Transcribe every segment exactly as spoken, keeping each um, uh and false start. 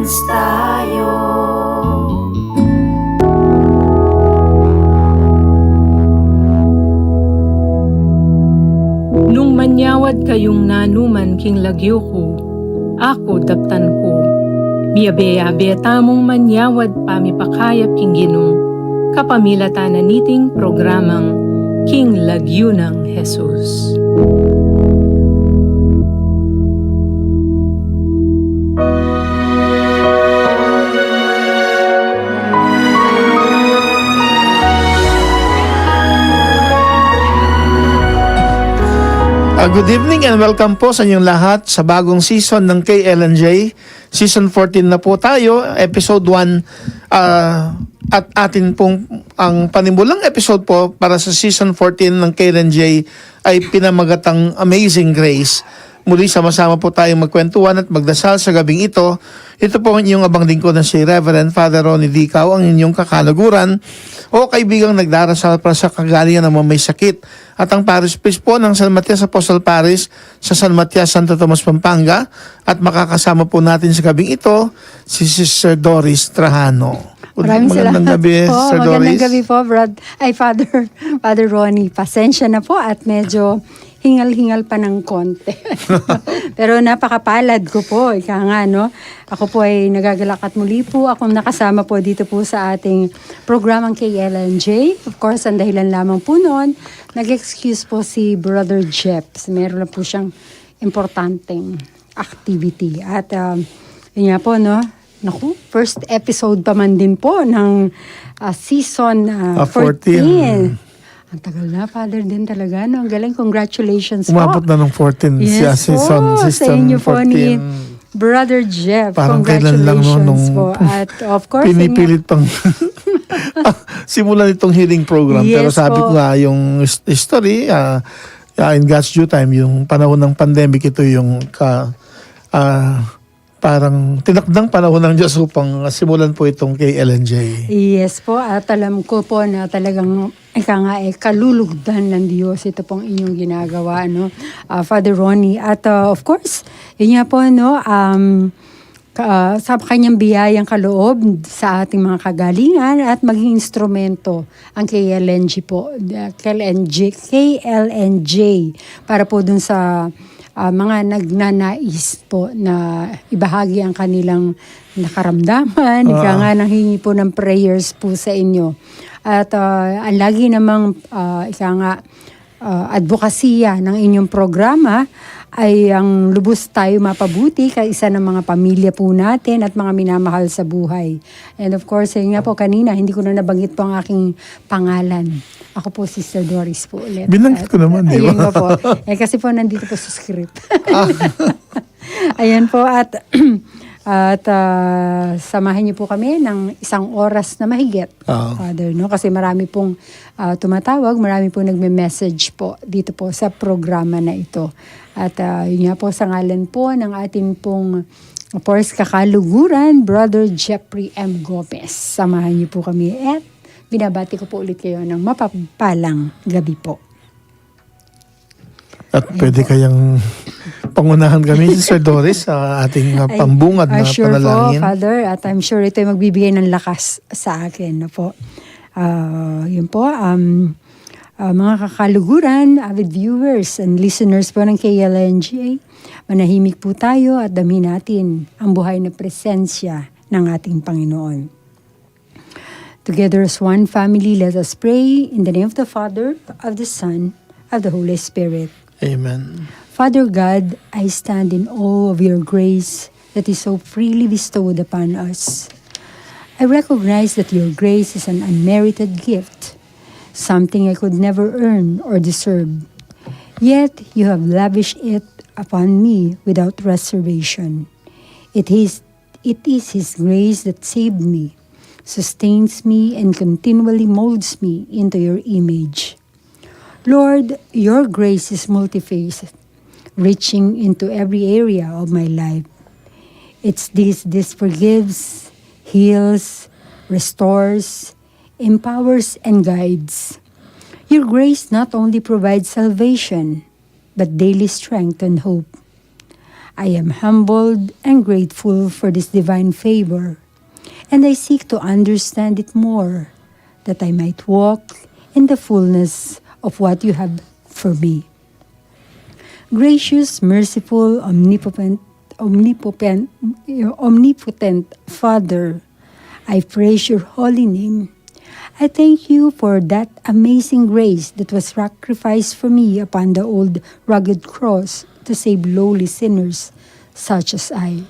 tayo. Nung manyawad kayung nanuman king lagyu ku, aku daptan ku. Miyabe-yabe tamung manyawad pamipakayap king Ginu, kapamilatan na niting programang King Lagyu nang Jesus. Ah, good evening and welcome po sa inyong lahat sa bagong season ng K L N J. Season fourteen na po tayo, episode one, ah, at atin pong ang panimulang episode po para sa season fourteen ng K L N J ay pinamagatang Amazing Grace. Muli, sama-sama po tayong magkwentuhan at magdasal sa gabing ito. Ito po ang inyong abang lingkod na si Reverend Father Ronnie Dicao, ang inyong kakaluguran o kaibigang nagdarasal para sa kagalingan ng mga may sakit. At ang parish priest po ng San Matias Apostol Parish sa San Matias, Santo Tomas, Pampanga. At makakasama po natin sa gabing ito si Sister Doris Trajano. Good, Maraming magandang salamat gabi, po. Sister Magandang Doris. Gabi po, Brad, ay, Father, Father Ronnie. Pasensya na po at medyo hingal-hingal pa ng konti. Pero napakapalad ko po, ika nga, no? Ako po ay nagagalak at muli po akong nakasama po dito po sa ating programang K L N J. Of course, ang dahilan lamang po noon, nag-excuse po si Brother Jeff. Meron lang po siyang importanteng activity. At, um, yun nga po, no? Naku, first episode pa man din po ng, ah, season, ah, Ah, fourteen. fourteen. Ang tagal na, Father, din talaga, no? Ang galing, congratulations po. Umabot na ng fourteen, Yes siya, po, season, sa season inyo po ni fourteen. Brother Jeff. Parang kailan lang, no, Congratulations nung po. At of course, pinipilit pang simulan itong healing program. Pero Yes sabi po. ko nga, yung his-, history, ah, ah, in God's due time, yung panahon ng pandemic, ito yung ka-, ah, parang tinakdang panahon ng Diyos upang simulan po itong K L N J. Yes po, at alam ko po na talagang, ika nga, eh, kalulugdan ng Diyos ito pong inyong ginagawa, no? Ah, Father Ronnie. At, ah, of course, yun nga po, no, um, ka-, ah, sa kanyang biyayang kaloob sa ating mga kagalingan at maging instrumento ang K L N J po, ah, K L N J, K L N J, para po dun sa, ah, mga nagnanais po na ibahagi ang kanilang nakaramdaman, ika Ah. nga, nanghingi po ng prayers po sa inyo. At, ah, ang lagi namang, ah, ika nga, ah, advokasya ng inyong programa ay ang lubos tayo mapabuti, kaisa ng mga pamilya po natin at mga minamahal sa buhay. And of course, yun nga po, kanina, hindi ko na nabanggit po ang aking pangalan. Ako po, Sister Doris po ulit. Binanggit At, ko naman, di ba? Ayun nga po. Eh, kasi po, nandito po sa script. Ah. Ayan po, at, at, ah, samahan niyo po kami ng isang oras na mahigit, Oo. Father, no? Kasi marami pong, ah, tumatawag, marami pong nagme-message po dito po sa programa na ito. At, ah, yun nga po, sa ngalan po ng ating pong, of course, kakaluguran, Brother Jeffrey M. Gomez. Samahan niyo po kami at binabati ko po ulit kayo ng mapagpalang gabi po. At Ayan pwede po. kayang pangunahan kami, Sister Doris, sa ating, uh, Ay, pambungad ah, na sure panalangin. Po, Father. At I'm sure ito ay magbibigay ng lakas sa akin, no po? Ah, yun po, um, ah, mga kakaluguran, avid viewers and listeners po ng K L N J, manahimik po tayo at damhin natin ang buhay na presensya ng ating Panginoon. Together as one family, let us pray in the name of the Father, of the Son, of the Holy Spirit. Amen. Father God, I stand in awe of your grace that is so freely bestowed upon us. I recognize that your grace is an unmerited gift, something I could never earn or deserve. Yet you have lavished it upon me without reservation. It is It is His grace that saved me, sustains me, and continually molds me into your image. Lord, your grace is multifaceted, reaching into every area of my life. It's this, this forgives, heals, restores, empowers, and guides. Your grace not only provides salvation, but daily strength and hope. I am humbled and grateful for this divine favor, and I seek to understand it more, that I might walk in the fullness of what you have for me. Gracious, merciful, omnipotent, omnipotent, omnipotent Father, I praise your holy name. I thank you for that amazing grace that was sacrificed for me upon the old rugged cross to save lowly sinners such as I.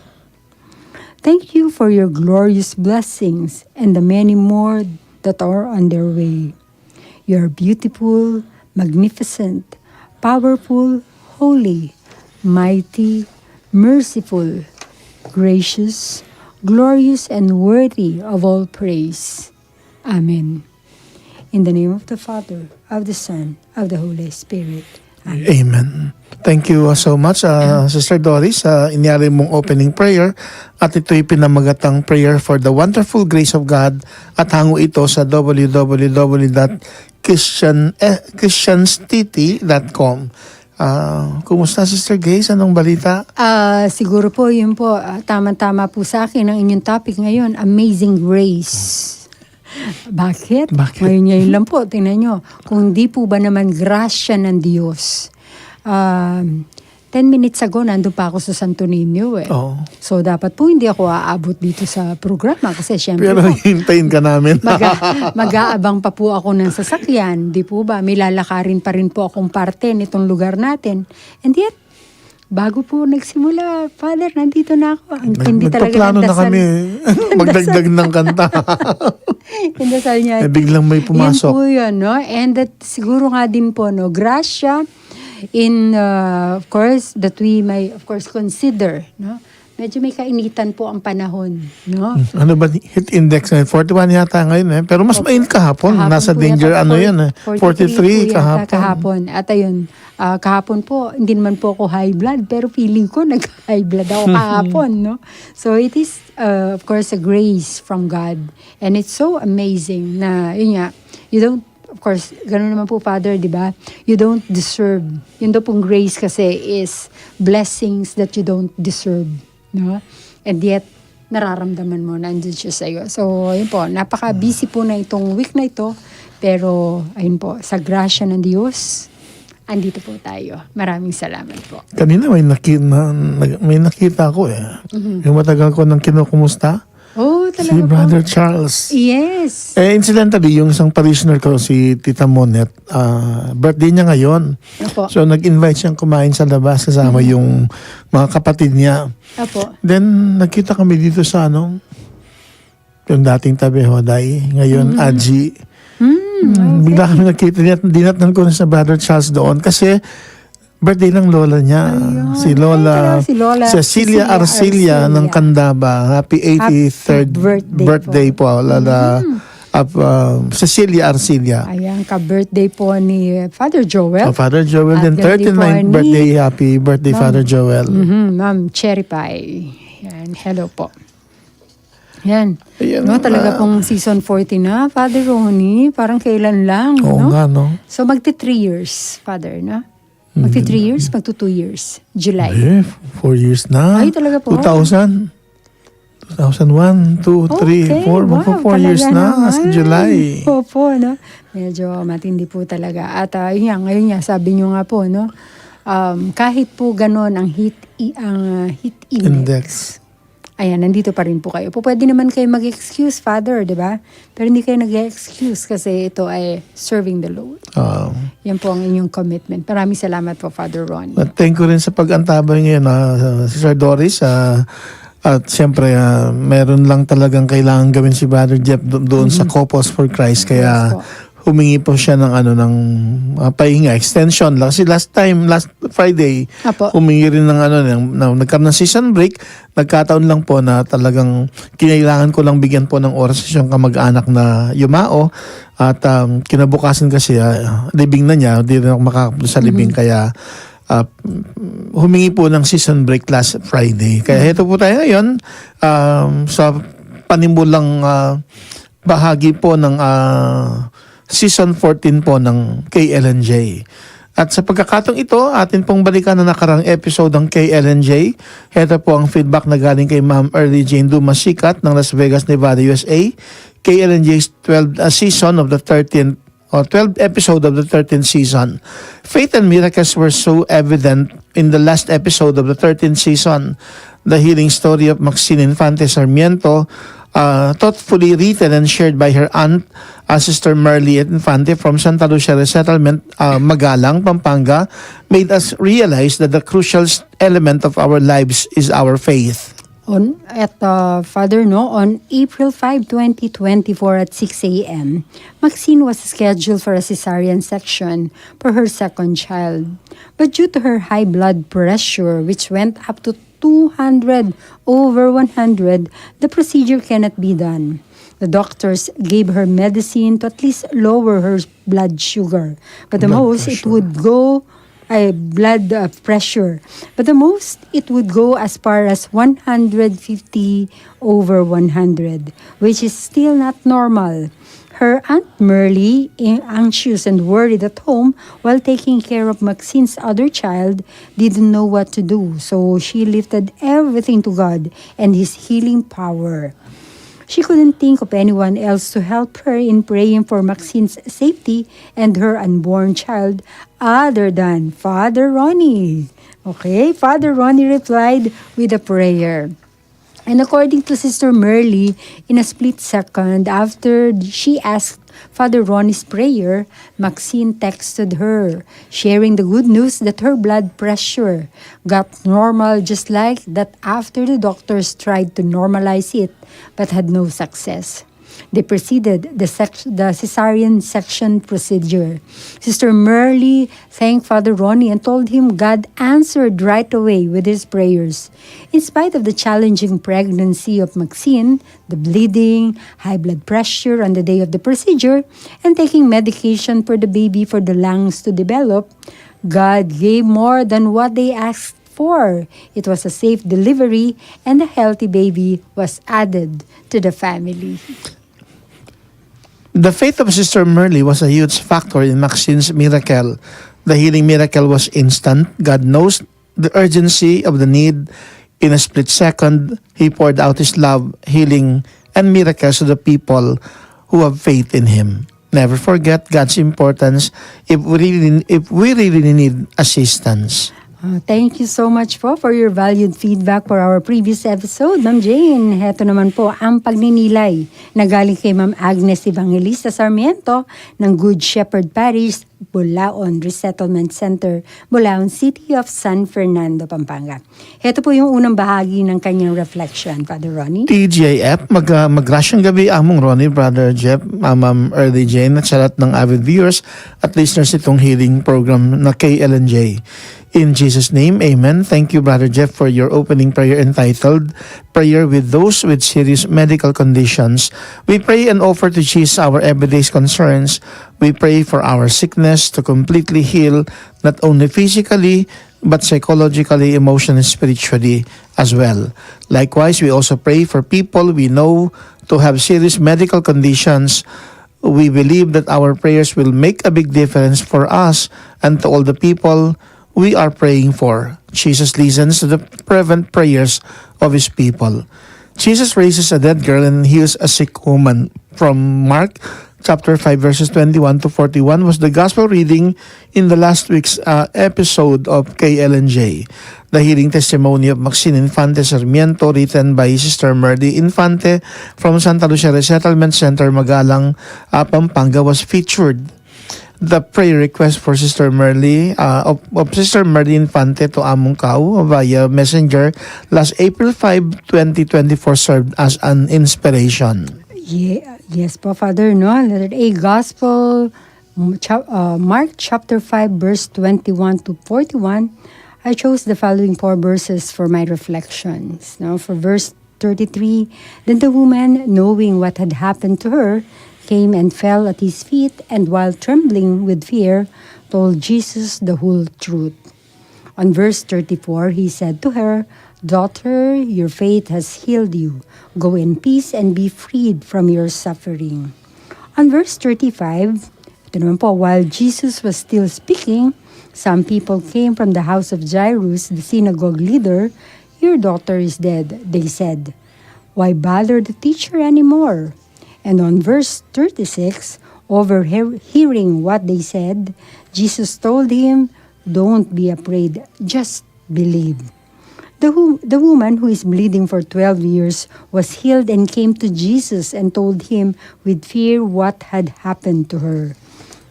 Thank you for your glorious blessings and the many more that are on their way. You are beautiful, magnificent, powerful, holy, mighty, merciful, gracious, glorious, and worthy of all praise. Amen. In the name of the Father, of the Son, of the Holy Spirit. Amen. Amen. Thank you so much, uh, Sister Doris, sa inyari mong opening prayer. At ito'y pinamagatang prayer for the wonderful grace of God. At hangu ito sa w w w dot christian, eh, christians t t dot com. Ah, kumusta, Sister Grace? Anong balita? Ah, siguro po, yun po, ah, tama-tama po sa akin ang inyong topic ngayon, Amazing Grace. Bakit? Bakit? Ngayon-ngayon lang po, tingnan nyo. Kung di po ba naman grasya ng Diyos. Um, ten minutes ago, nandun pa ako sa Santo Niño eh. Oo. So, dapat po hindi ako aabot dito sa programa kasi syempre Pero po, hintayin ka namin. Mag-, mag-aabang pa po ako ng sasakyan, di po ba? May lalakarin pa rin po akong parte nitong lugar natin. And yet, bago po nagsimula, Father, nandito na ako. Ang Nag-, tindi talaga ng nagpaplano na dasal. Kami. Magdagdag ng kanta. Yung dasal niya. Eh, biglang may pumasok. Yun po yun, no? And that siguro nga din po, no? Grasya in, uh, of course, that we may, of course, consider, no? Medyo may kainitan po ang panahon, no? Ano ba, heat index na forty-one yata ngayon eh. Pero mas Opo. Mainit kahapon. Kahapon Nasa po danger yata, ano yan eh. Forty-three forty-three po yata kahapon. Kahapon. At ayun, ah, kahapon po, hindi naman po ako high blood, pero feeling ko nag-high blood ako kahapon, no? So it is, uh, of course, a grace from God. And it's so amazing na, yun nga, you don't, of course, ganun naman po, Father, di ba? You don't deserve. Yun daw pong grace kasi is blessings that you don't deserve, no? And yet, nararamdaman mo na andun siya sa'yo. So, yun po, napaka-busy po na itong week na ito. Pero, ayun po, sa grasya ng Diyos, andito po tayo. Maraming salamat po. Kanina may naki-, na, na, may nakita ko eh. Mhm. Yung matagal ko nang kinukumusta. Oh, Si talaga po? Brother Charles. Yes. Eh, incidentally, yung isang parishioner ko, si Tita Monet, ah, birthday niya ngayon. Opo. So, nag-invite siyang kumain sa labas kasama Mhm. yung mga kapatid niya. Opo. Then, nagkita kami dito sa ano, yung dating Tabe Hoday, ngayon Mhm. Aji. Hmm, Mm, bigla okay. kami nagkita, dinat-, dinatnan ko na sa Brother Charles doon kasi birthday ng lola niya. Ayun. Si Lola Ay, si Lola Cecilia Cecilia Arcilla Arcilla. ng Candaba. Happy Happy eighty-third birthday birthday po. po, Lola Mm. Ap-, ah, Cecilia Arcilla. Ayan, ka-birthday po ni Father Joel. Oh, Father Joel, At then birthday po thirty-ninth ni birthday. Happy birthday, Ma'am. Father Joel. Mhm, Ma'am Cherry Pie. Yan, hello po. Yan. Ayan, No, talaga ah. pong season fourteen na, Father Ronnie. Parang kailan lang, Oo no? nga, no? So, magti three years, Father, no? Magti three Mm. years, magtu two years. July. Eh, four years na. Ay, talaga po? Two thousand. Two thousand one, two, three, Okay, four. Magpo wow, four years talaga na, as naman. July. Opo, no? Medyo matindi po talaga. At, ah, yun nga, ngayon nga, sabi nyo nga po, no? Um, kahit po ganon ang heat, i-, ang, ah, heat index. Index. Ayan, nandito pa rin po kayo. Po, pwede naman kayo mag-excuse, Father, di ba? Pero hindi kayo nag-excuse kasi ito ay serving the Lord. Ah. Yan po ang inyong commitment. Maraming salamat po, Father Ron. At thank you rin sa pag-antabay ngayon, ah, Sister Doris. Ah, at siyempre, ah, meron lang talagang kailangan gawin si Brother Jeff do-, doon sa Mhm. Couples for Christ. Kaya Yes po. humingi po siya ng, ano, ng, ah, pahinga, extension lang. Kasi last time, last Friday, Apo. humingi rin ng, ano, ng, ng, nagkaroon ng season break. Nagkataon lang po na talagang kinailangan ko lang bigyan po ng oras yung kamag-anak na yumao. At, um, kinabukasan kasi, ah, libing na niya, di rin ako makakapunta sa libing. Mhm. Kaya, ah, humingi po ng season break last Friday. Kaya Mhm. heto po tayo ngayon, um, sa panimulang, ah, bahagi po ng, ah, season fourteen po ng K L N J. At sa pagkakataong ito, atin pong balikan ang nakarang episode ng K L N J. Heto po ang feedback na galing kay Ma'am Early Jane Dumasikat ng Las Vegas, Nevada, U S A. K L N J's twelfth uh, season of the thirteenth or twelfth episode of the thirteenth season. Faith and miracles were so evident in the last episode of the thirteenth season. The healing story of Maxine Infante Sarmiento, uh, thoughtfully written and shared by her aunt, uh, Sister Merly Infante from Santa Lucia Resettlement, uh, Magalang, Pampanga, made us realize that the crucial s- element of our lives is our faith. On at uh, Father, no, on April five, twenty twenty-four at six a m, Maxine was scheduled for a cesarean section for her second child. But due to her high blood pressure, which went up to two hundred over one hundred, the procedure cannot be done. The doctors gave her medicine to at least lower her blood sugar, but the most it would go a blood uh, pressure. But the most it would go as far as one hundred fifty over one hundred, which is still not normal. Her Aunt Merly, anxious and worried at home while taking care of Maxine's other child, didn't know what to do, so she lifted everything to God and His healing power. She couldn't think of anyone else to help her in praying for Maxine's safety and her unborn child other than Father Ronnie. Okay, Father Ronnie replied with a prayer. And according to Sister Merly, in a split second after she asked Father Ronnie's prayer, Maxine texted her, sharing the good news that her blood pressure got normal just like that after the doctors tried to normalize it but had no success. They preceded the, sex- the cesarean section procedure. Sister Merly thanked Father Ronnie and told him God answered right away with his prayers. In spite of the challenging pregnancy of Maxine, the bleeding, high blood pressure on the day of the procedure, and taking medication for the baby for the lungs to develop, God gave more than what they asked for. It was a safe delivery, and a healthy baby was added to the family. The faith of Sister Merly was a huge factor in Maxine's miracle. The healing miracle was instant. God knows the urgency of the need. In a split second, He poured out His love, healing, and miracles to the people who have faith in Him. Never forget God's importance if we really, if we really need assistance. Uh, thank you so much po for your valued feedback for our previous episode, Ma'am Jane. Heto naman po ang pagninilay na galing kay Ma'am Agnes Evangelista Sarmiento ng Good Shepherd Parish, Bulaon Resettlement Center, Bulaon City of San Fernando, Pampanga. Heto po yung unang bahagi ng kanyang reflection, Father Ronnie. T J F, mag, ah, magrasyang gabi, Among Ronnie, Brother Jeff, ah, Ma'am Early Jane, at sa lahat ng avid viewers at listeners nitong healing program na K L N J. In Jesus' name, amen. Thank you, Brother Jeff, for your opening prayer entitled Prayer with Those with Serious Medical Conditions. We pray and offer to Jesus our everyday concerns. We pray for our sickness to completely heal, not only physically, but psychologically, emotionally, spiritually as well. Likewise, we also pray for people we know to have serious medical conditions. We believe that our prayers will make a big difference for us and to all the people we are praying for. Jesus listens to the fervent prayers of His people. Jesus raises a dead girl and heals a sick woman. From Mark chapter five, verses twenty-one to forty-one was the gospel reading in the last week's, uh, episode of K L N J. The healing testimony of Maxine Infante Sarmiento, written by Sister Merly Infante from Santa Lucia Resettlement Center, Magalang, uh, Pampanga, was featured. The prayer request for Sister Merly, uh, of, of Sister Merly Infante to Among Kau via messenger last April five, twenty twenty-four served as an inspiration. Ye- yes po, Father, no? Letter A, Gospel, mm, cha- uh, Mark chapter five, verse twenty-one to forty-one. I chose the following four verses for my reflections. No? For verse thirty-three, then the woman, knowing what had happened to her, came and fell at His feet, and while trembling with fear, told Jesus the whole truth. On verse thirty-four, He said to her, "Daughter, your faith has healed you. Go in peace and be freed from your suffering." On verse thirty-five, ito naman po, while Jesus was still speaking, Some people came from the house of Jairus, the synagogue leader. "Your daughter is dead," they said. "Why bother the teacher anymore?" And on verse thirty-six, overhearing what they said, Jesus told him, "Don't be afraid, just believe." The, who, the woman who is bleeding for twelve years was healed and came to Jesus and told him with fear what had happened to her.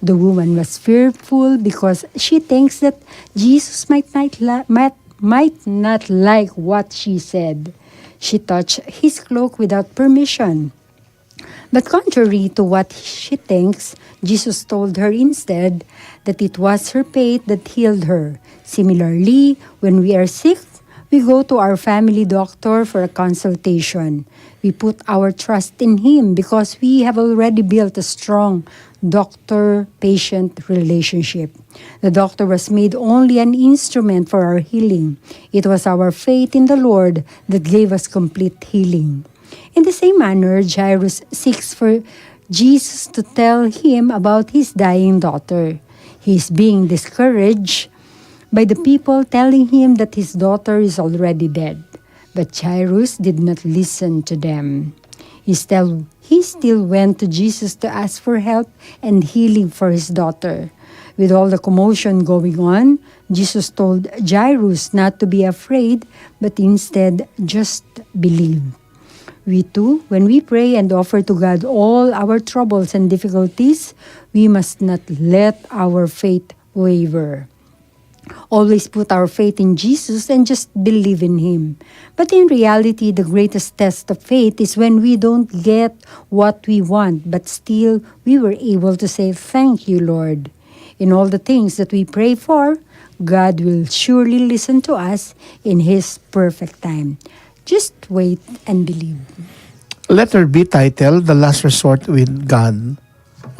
The woman was fearful because she thinks that Jesus might not, li- might, might not like what she said. She touched his cloak without permission. But contrary to what she thinks, Jesus told her instead that it was her faith that healed her. Similarly, when we are sick, we go to our family doctor for a consultation. We put our trust in him because we have already built a strong doctor-patient relationship. The doctor was made only an instrument for our healing. It was our faith in the Lord that gave us complete healing. In the same manner, Jairus seeks for Jesus to tell him about his dying daughter. He is being discouraged by the people telling him that his daughter is already dead. But Jairus did not listen to them. He still, he still went to Jesus to ask for help and healing for his daughter. With all the commotion going on, Jesus told Jairus not to be afraid, but instead just believe. We too, when we pray and offer to God all our troubles and difficulties, we must not let our faith waver. Always put our faith in Jesus and just believe in Him. But in reality, the greatest test of faith is when we don't get what we want, but still we were able to say, "Thank you, Lord." In all the things that we pray for, God will surely listen to us in His perfect time. Just wait and believe. Letter B, title, The Last Resort with God.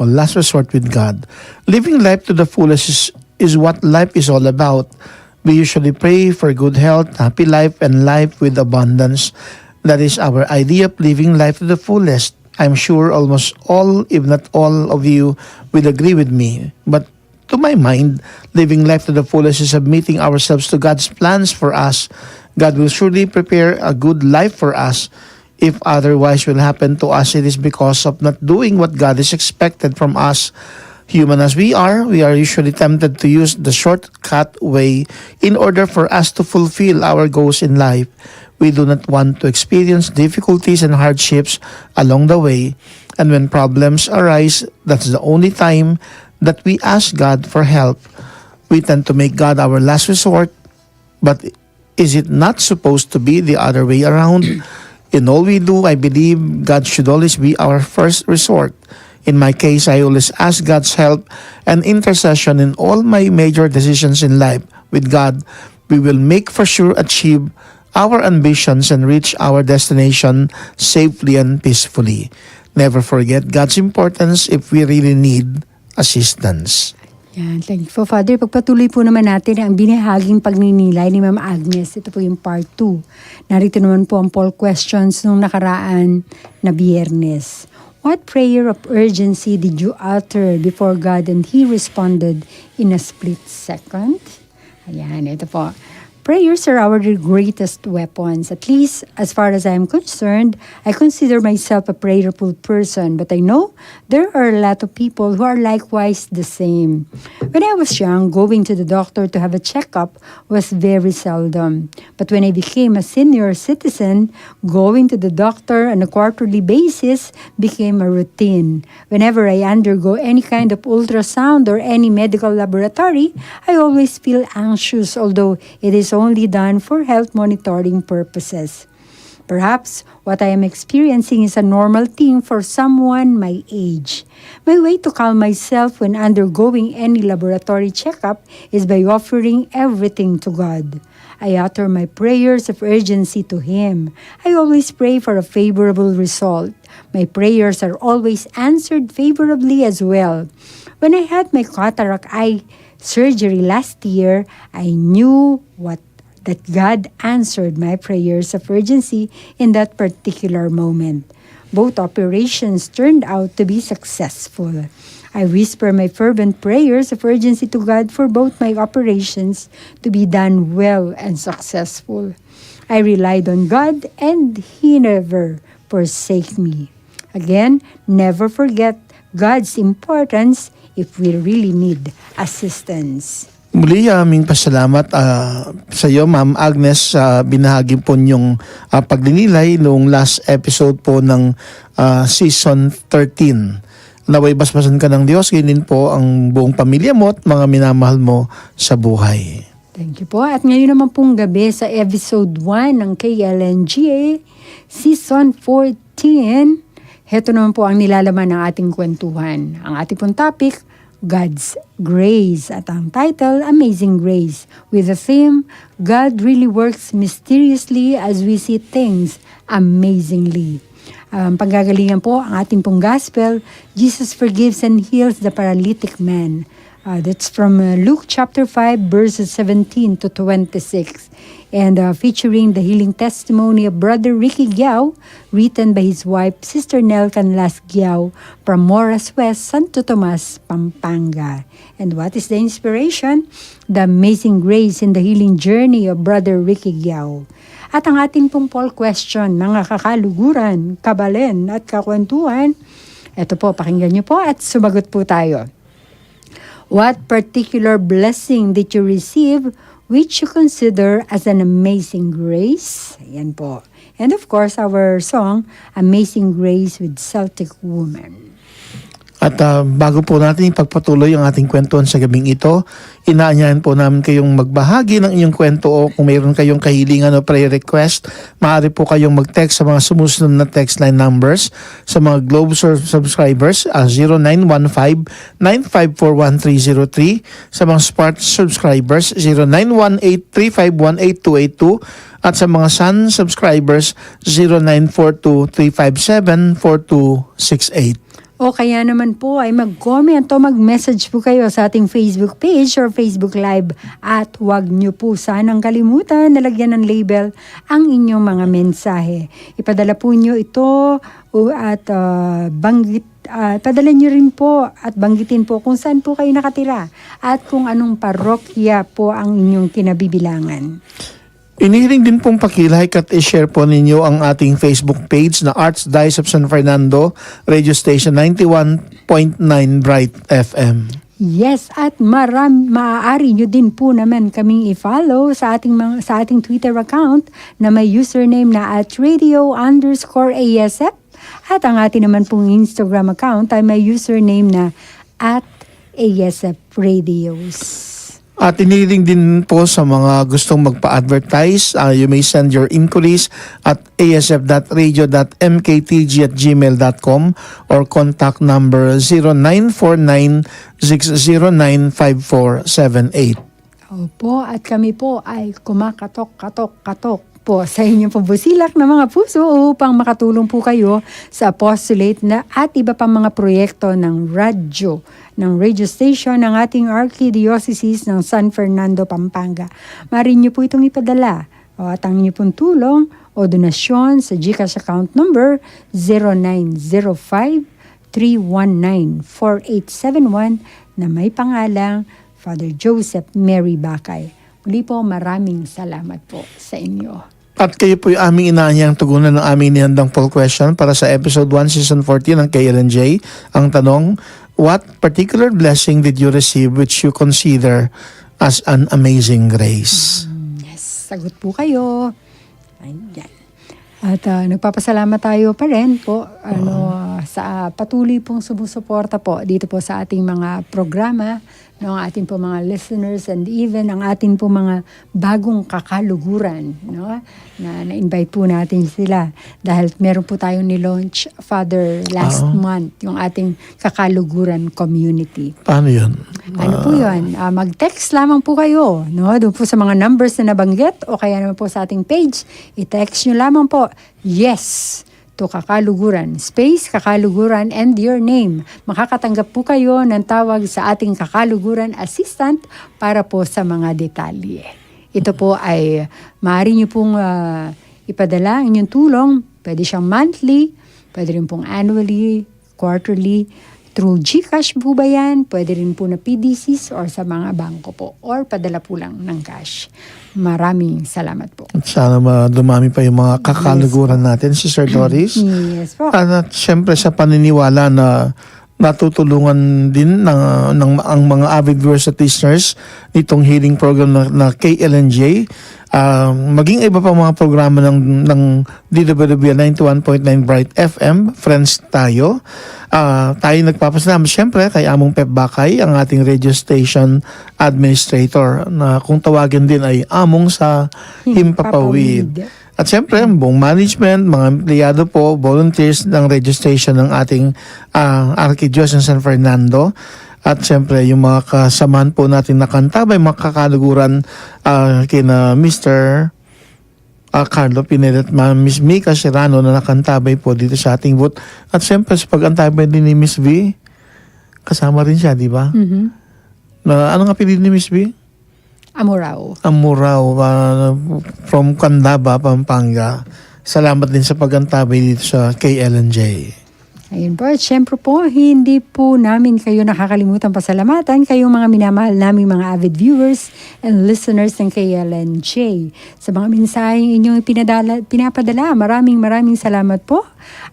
Or Last Resort with God. Living life to the fullest is, is what life is all about. We usually pray for good health, happy life, and life with abundance. That is our idea of living life to the fullest. I'm sure almost all, if not all, of you will agree with me. But to my mind, living life to the fullest is submitting ourselves to God's plans for us. God will surely prepare a good life for us. If otherwise will happen to us, it is because of not doing what God is expected from us. Human as we are, we are usually tempted to use the shortcut way in order for us to fulfill our goals in life. We do not want to experience difficulties and hardships along the way. And when problems arise, that's the only time that we ask God for help. We tend to make God our last resort, but is it not supposed to be the other way around? In all we do, I believe God should always be our first resort. In my case, I always ask God's help and intercession in all my major decisions in life. With God, we will make for sure achieve our ambitions and reach our destination safely and peacefully. Never forget God's importance if we really need assistance. Yan. Thank you po, Father. Pagpatuloy po naman natin ang binahaging pagninilay ni Ma'am Agnes. Ito po yung part two. Narito naman po ang poll questions nung nakaraan na Biyernes. What prayer of urgency did you utter before God and He responded in a split second? Ayan, ito po. Prayers are our greatest weapons. At least, as far as I am concerned, I consider myself a prayerful person, but I know there are a lot of people who are likewise the same. When I was young, going to the doctor to have a checkup was very seldom. But when I became a senior citizen, going to the doctor on a quarterly basis became a routine. Whenever I undergo any kind of ultrasound or any medical laboratory, I always feel anxious, although it is only done for health monitoring purposes. Perhaps what I am experiencing is a normal thing for someone my age. My way to calm myself when undergoing any laboratory checkup is by offering everything to God. I utter my prayers of urgency to Him. I always pray for a favorable result. My prayers are always answered favorably as well. When I had my cataract eye surgery last year, I knew what that God answered my prayers of urgency in that particular moment. Both operations turned out to be successful. I whisper my fervent prayers of urgency to God for both my operations to be done well and successful. I relied on God and He never forsake me. Again, never forget God's importance if we really need assistance. Muli, aming pasalamat, ah, sa iyo, Ma'am Agnes, sa binahagi po niyong, ah, pagdinilay noong last episode po ng, ah, season thirteen. Nawa'y basbasan ka ng Diyos, ganyan din po ang buong pamilya mo at mga minamahal mo sa buhay. Thank you po. At ngayon naman pong gabi sa episode one ng K L N G A, season fourteen, heto naman po ang nilalaman ng ating kwentuhan. Ang ating pong topic, God's Grace. At ang title, Amazing Grace. With the theme, God really works mysteriously as we see things amazingly. Ang panggagalingan po, ang ating pong gospel, Jesus forgives and heals the paralytic man. Uh, that's from, uh, Luke chapter five, verses seventeen to twenty-six. And, uh, featuring the healing testimony of Brother Ricky Giao, written by his wife, Sister Nel Canlas Giao, from Moras West, Santo Tomas, Pampanga. And what is the inspiration? The amazing grace in the healing journey of Brother Ricky Giao. At ang ating pong poll question, mga kakaluguran, kabalen, at kakwentuhan, eto po, pakinggan niyo po at sumagot po tayo. What particular blessing did you receive which you consider as an amazing grace? Ayan po. And of course, our song, Amazing Grace with Celtic Woman. At, ah, bago po natin ipagpatuloy ang ating kwentuhan sa gabing ito, inaanyayahan po namin kayong magbahagi ng inyong kwento o kung mayroon kayong kahilingan o prayer request, maaari po kayong mag-text sa mga sumusunod na text line numbers. Sa mga Globe sur-, subscribers, ah, zero nine one five, nine five four one three zero three. Sa mga Spark subscribers, zero nine one eight three five one eight two eight two. At sa mga Sun subscribers, zero nine four two three five seven four two six eight. O kaya naman po ay mag-comment o mag-message po kayo sa ating Facebook page or Facebook Live. At huwag niyo po sanang kalimutan na lagyan ng label ang inyong mga mensahe. Ipadala po niyo ito o at, ah, banggit, ah, padala niyo rin po at banggitin po kung saan po kayo nakatira at kung anong parokya po ang inyong kinabibilangan. Inihiling din pong paki-like at i-share po ninyo ang ating Facebook page na Archdiocese of San Fernando Radio Station ninety-one point nine Bright F M. Yes, at maram-, maaari nyo din po naman kaming i-follow sa ating mga, sa ating Twitter account na may username na at radio underscore A S F. At ang atin naman pong Instagram account ay may username na at A S F Radios. At iniling din po sa mga gustong magpa-advertise, ah, you may send your inquiries at A S F dot radio dot M K T G at gmail dot com or contact number zero nine four nine six zero nine five four seven eight. Opo, at kami po ay kumakatok, katok, katok po sa inyong pambusilak na mga puso upang makatulong po kayo sa apostolate na at iba pang mga proyekto ng radyo, ng radio station ng ating Archdiocese ng San Fernando, Pampanga. Maaari niyo po itong ipadala o at ang inyo pong tulong o donasyon sa GCash account number zero nine zero five three one nine four eight seven one na may pangalang Father Joseph Mary Bakay. Muli po, maraming salamat po sa inyo. At kayo po'y aming inaanyang tugunan ng aming inihandang poll question para sa episode one, season fourteen ng K L N J. Ang tanong, what particular blessing did you receive which you consider as an amazing grace? Mm, yes, sagot po kayo. Ayan. At, ah, nagpapasalamat tayo pa rin po, ano, Oo. sa patuloy pong sumusuporta po dito po sa ating mga programa, no, ang ating po mga listeners and even ang ating po mga bagong kakaluguran, no, na na-invite po natin sila dahil meron po tayong ni-launch, Father, last Oo. month, yung ating kakaluguran community. Paano yun? Ano po Ah. yun? Ah, mag-text lamang po kayo, no? Doon po sa mga numbers na nabanggit o kaya naman po sa ating page, i-text nyo lamang po, "Yes to Kakaluguran, space Kakaluguran and your name." Makakatanggap po kayo ng tawag sa ating Kakaluguran assistant para po sa mga detalye. Ito po ay maaari nyo pong, ah, ipadala ang inyong tulong. Pwede siyang monthly, pwede rin pong annually, quarterly, Through GCash po ba yan? Pwede rin po na P D Cs or sa mga bangko po. Or padala po lang ng cash. Maraming salamat po. At sana ma-, dumami pa yung mga kakaluguran natin, Sister Doris. Yes po. At, at siyempre sa paniniwala na natutulungan din ng, ng, ang mga avid viewers at listeners nitong healing program na, na K L N J, ah, maging iba pang mga programa ng, ng D W B L ninety-one point nine Bright F M, Friends Tayo. Ah, tayo nagpapasalamat siyempre kay Among Pep Bakay, ang ating radio station administrator, na kung tawagin din ay Among sa Himpapawid. Himpapawid. At siyempre, ang buong management, mga empleyado po, volunteers ng radio station ng ating, ah, Arkidiocese ng San Fernando. At siyempre, yung mga kasamahan po natin na kantabay, mga kakaluguran, ah, kina Mister ah, Carlo Pineda at Ma-, Miss Mika Serrano na nakantabay po dito sa ating booth. At siyempre, sa pag-antabay din ni Miss V, kasama rin siya, di ba? Mhm. Na, anong apelyido ni Miss V? Amurao. Amurao, ah, from Candaba, Pampanga. Salamat din sa pag-antabay dito sa K L N J. Ayun po, at syempre po, hindi po namin kayo nakakalimutan pasalamatan, kayong mga minamahal naming mga avid viewers and listeners ng K L N J. Sa mga mensaheng inyong pinadala, pinapadala, maraming, maraming salamat po.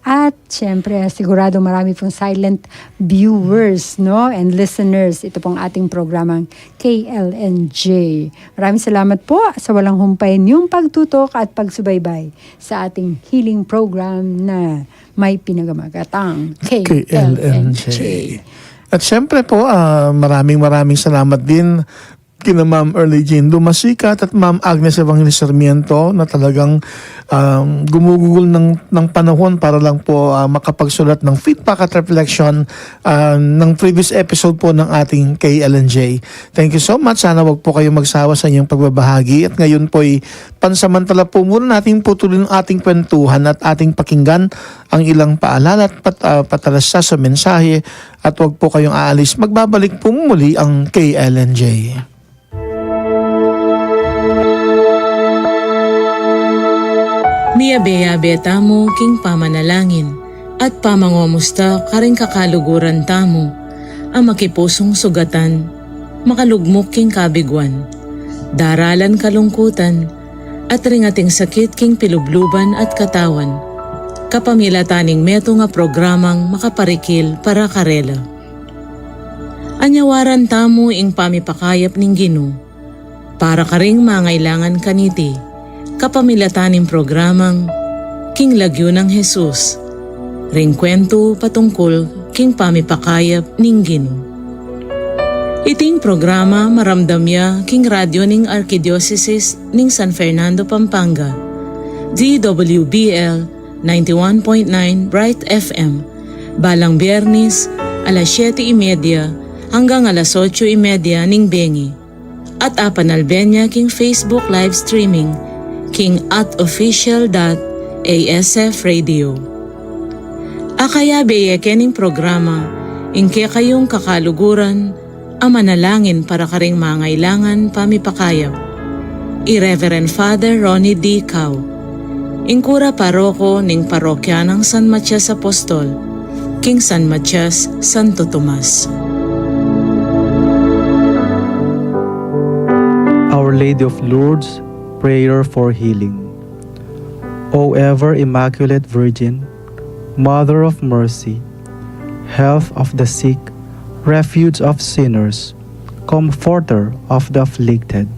At syempre, sigurado marami pong silent viewers, no, and listeners. Ito pong ating programang K L N J. Maraming salamat po sa walang humpay niyong pagtutok at pagsubaybay sa ating healing program na may pinagamagatang K L N J. K L N J. At syempre po, ah, maraming, maraming salamat din kina Ma'am Early Jane Dumasikat at Ma'am Agnes Evangelista Sarmiento na talagang, um, gumugugol ng, ng panahon para lang po, ah, makapagsulat ng feedback at reflection, ah, ng previous episode po ng ating K L N J. Thank you so much. Sana wag po kayong magsawa sa inyong pagbabahagi. At ngayon po'y pansamantala po muna nating putulin ang ating kwentuhan at ating pakinggan ang ilang paalala at pat-, ah, patalasa sa mensahe. At wag po kayong aalis. Magbabalik po muli ang K L N J. Miyabe-yabe tamu king pamanalangin at pamangomusta karing kakaluguran tamu a makipusung sugatan, makalugmuk king kabiguan, daralan kalungkutan, at ring ating sakit king pilubluban at katawan, kapamilatan ning metung a programang makaparikil para karela. Anyawaran tamu ing pamipakayap ning Ginu para karing mangailangan kaniti, kapamilatan ning programang King Lagyu nang Jesus, ring kwentu patungkul king pamipakayap ning Ginu. Iting programa maramdam ya king radyo ning Arkidiosesis ning San Fernando, Pampanga, D W B L ninety-one point nine Bright F M, balang Biyernes, alas siyete y media hanggang alas otso y media ning bengi. At apanalben ya king Facebook live streaming, king at official dot A S F radio. Akayabe ye kening programa, ing kekayung kakaluguran, a manalangin para karing mangailangan pamipakayap, i Reverend Father Ronnie D. Cao, ing kura paroko ning parokya nang San Matias Apostol, king San Matias, Santo Tomas. Our Lady of Lourdes, prayer for healing. O ever Immaculate Virgin, Mother of Mercy, Health of the sick, Refuge of sinners, Comforter of the afflicted,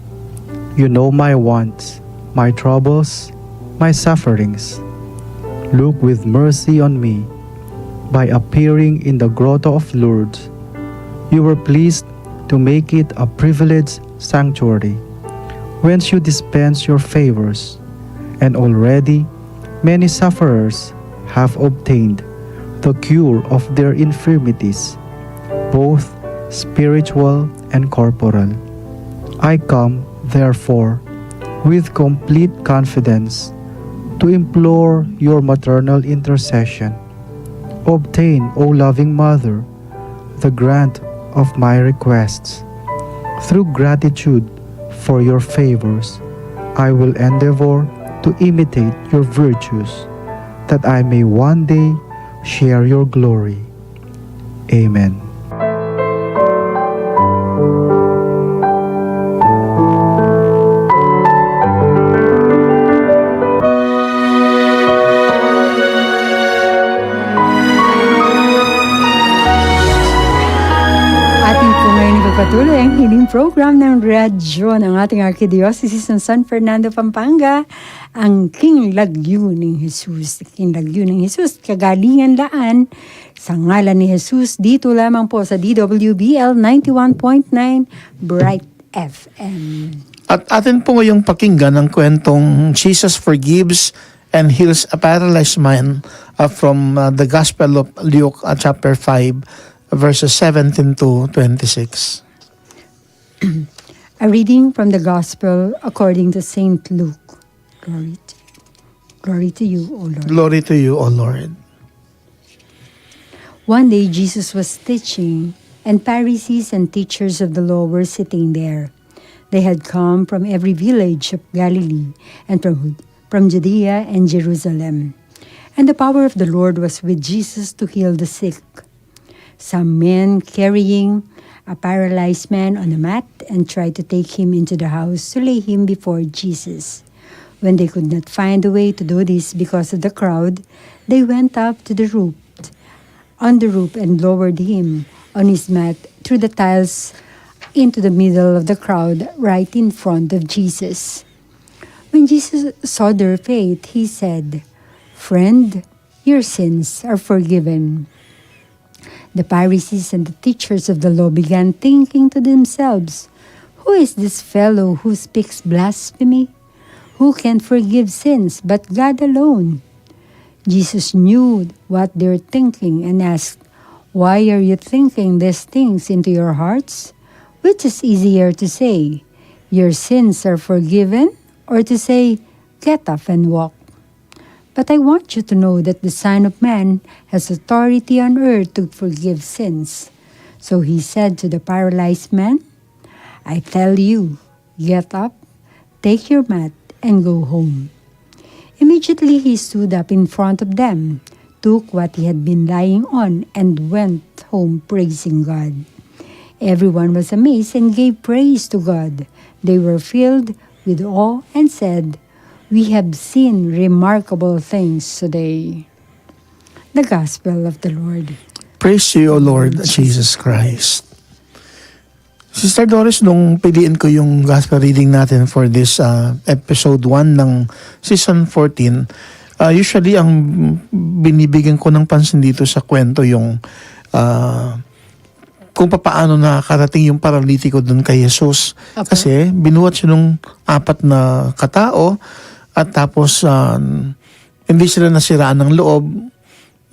you know my wants, my troubles, my sufferings. Look with mercy on me. By appearing in the Grotto of Lourdes, you were pleased to make it a privileged sanctuary, whence you dispense your favors, and already many sufferers have obtained the cure of their infirmities, both spiritual and corporal. I come, therefore, with complete confidence to implore your maternal intercession. Obtain, O loving Mother, the grant of my requests. Through gratitude for your favors, I will endeavor to imitate your virtues, that I may one day share your glory. Amen. Atin po ngayon ipagpatuloy ang healing program ng radyo ng ating Arkidiocese ng San Fernando, Pampanga, ang King Lagyu ning Jesus. King Lagyu ning Jesus, kagalingan daan, sa ngalan ni Jesus, dito lamang po sa D W B L ninety-one point nine Bright F M. At atin po ngayong pakinggan ang kwentong Jesus forgives and heals a paralyzed man, uh, from, uh, the Gospel of Luke, uh, chapter five, verses seventeen to twenty-six. A reading from the Gospel according to Saint Luke. Glory to, glory to you, O Lord. Glory to you, O Lord. One day Jesus was teaching, and Pharisees and teachers of the law were sitting there. They had come from every village of Galilee and from, from Judea and Jerusalem. And the power of the Lord was with Jesus to heal the sick. Some men carrying a paralyzed man on a mat and tried to take him into the house to lay him before Jesus. When they could not find a way to do this because of the crowd, they went up to the roof, on the roof, and lowered him on his mat through the tiles into the middle of the crowd, right in front of Jesus. When Jesus saw their faith, he said, "Friend, your sins are forgiven." The Pharisees and the teachers of the law began thinking to themselves, "Who is this fellow who speaks blasphemy? Who can forgive sins but God alone?" Jesus knew what they were thinking and asked, "Why are you thinking these things into your hearts? Which is easier to say, 'Your sins are forgiven,' or to say, 'Get up and walk'? But I want you to know that the Son of Man has authority on earth to forgive sins." So he said to the paralyzed man, "I tell you, get up, take your mat, and go home." Immediately he stood up in front of them, took what he had been lying on, and went home praising God. Everyone was amazed and gave praise to God. They were filled with awe and said, "We have seen remarkable things today." The Gospel of the Lord. Praise to you, O Lord Jesus Christ. Sister Doris, nung piliin ko yung gospel reading natin for this, uh, episode one ng season fourteen, uh, usually ang binibigyan ko ng pansin dito sa kwento yung, uh, kung papaano nakarating yung paralitiko dun kay Jesus. Apo. Kasi binuhat siya nung apat na katao at tapos, uh, hindi sila nasiraan ng loob,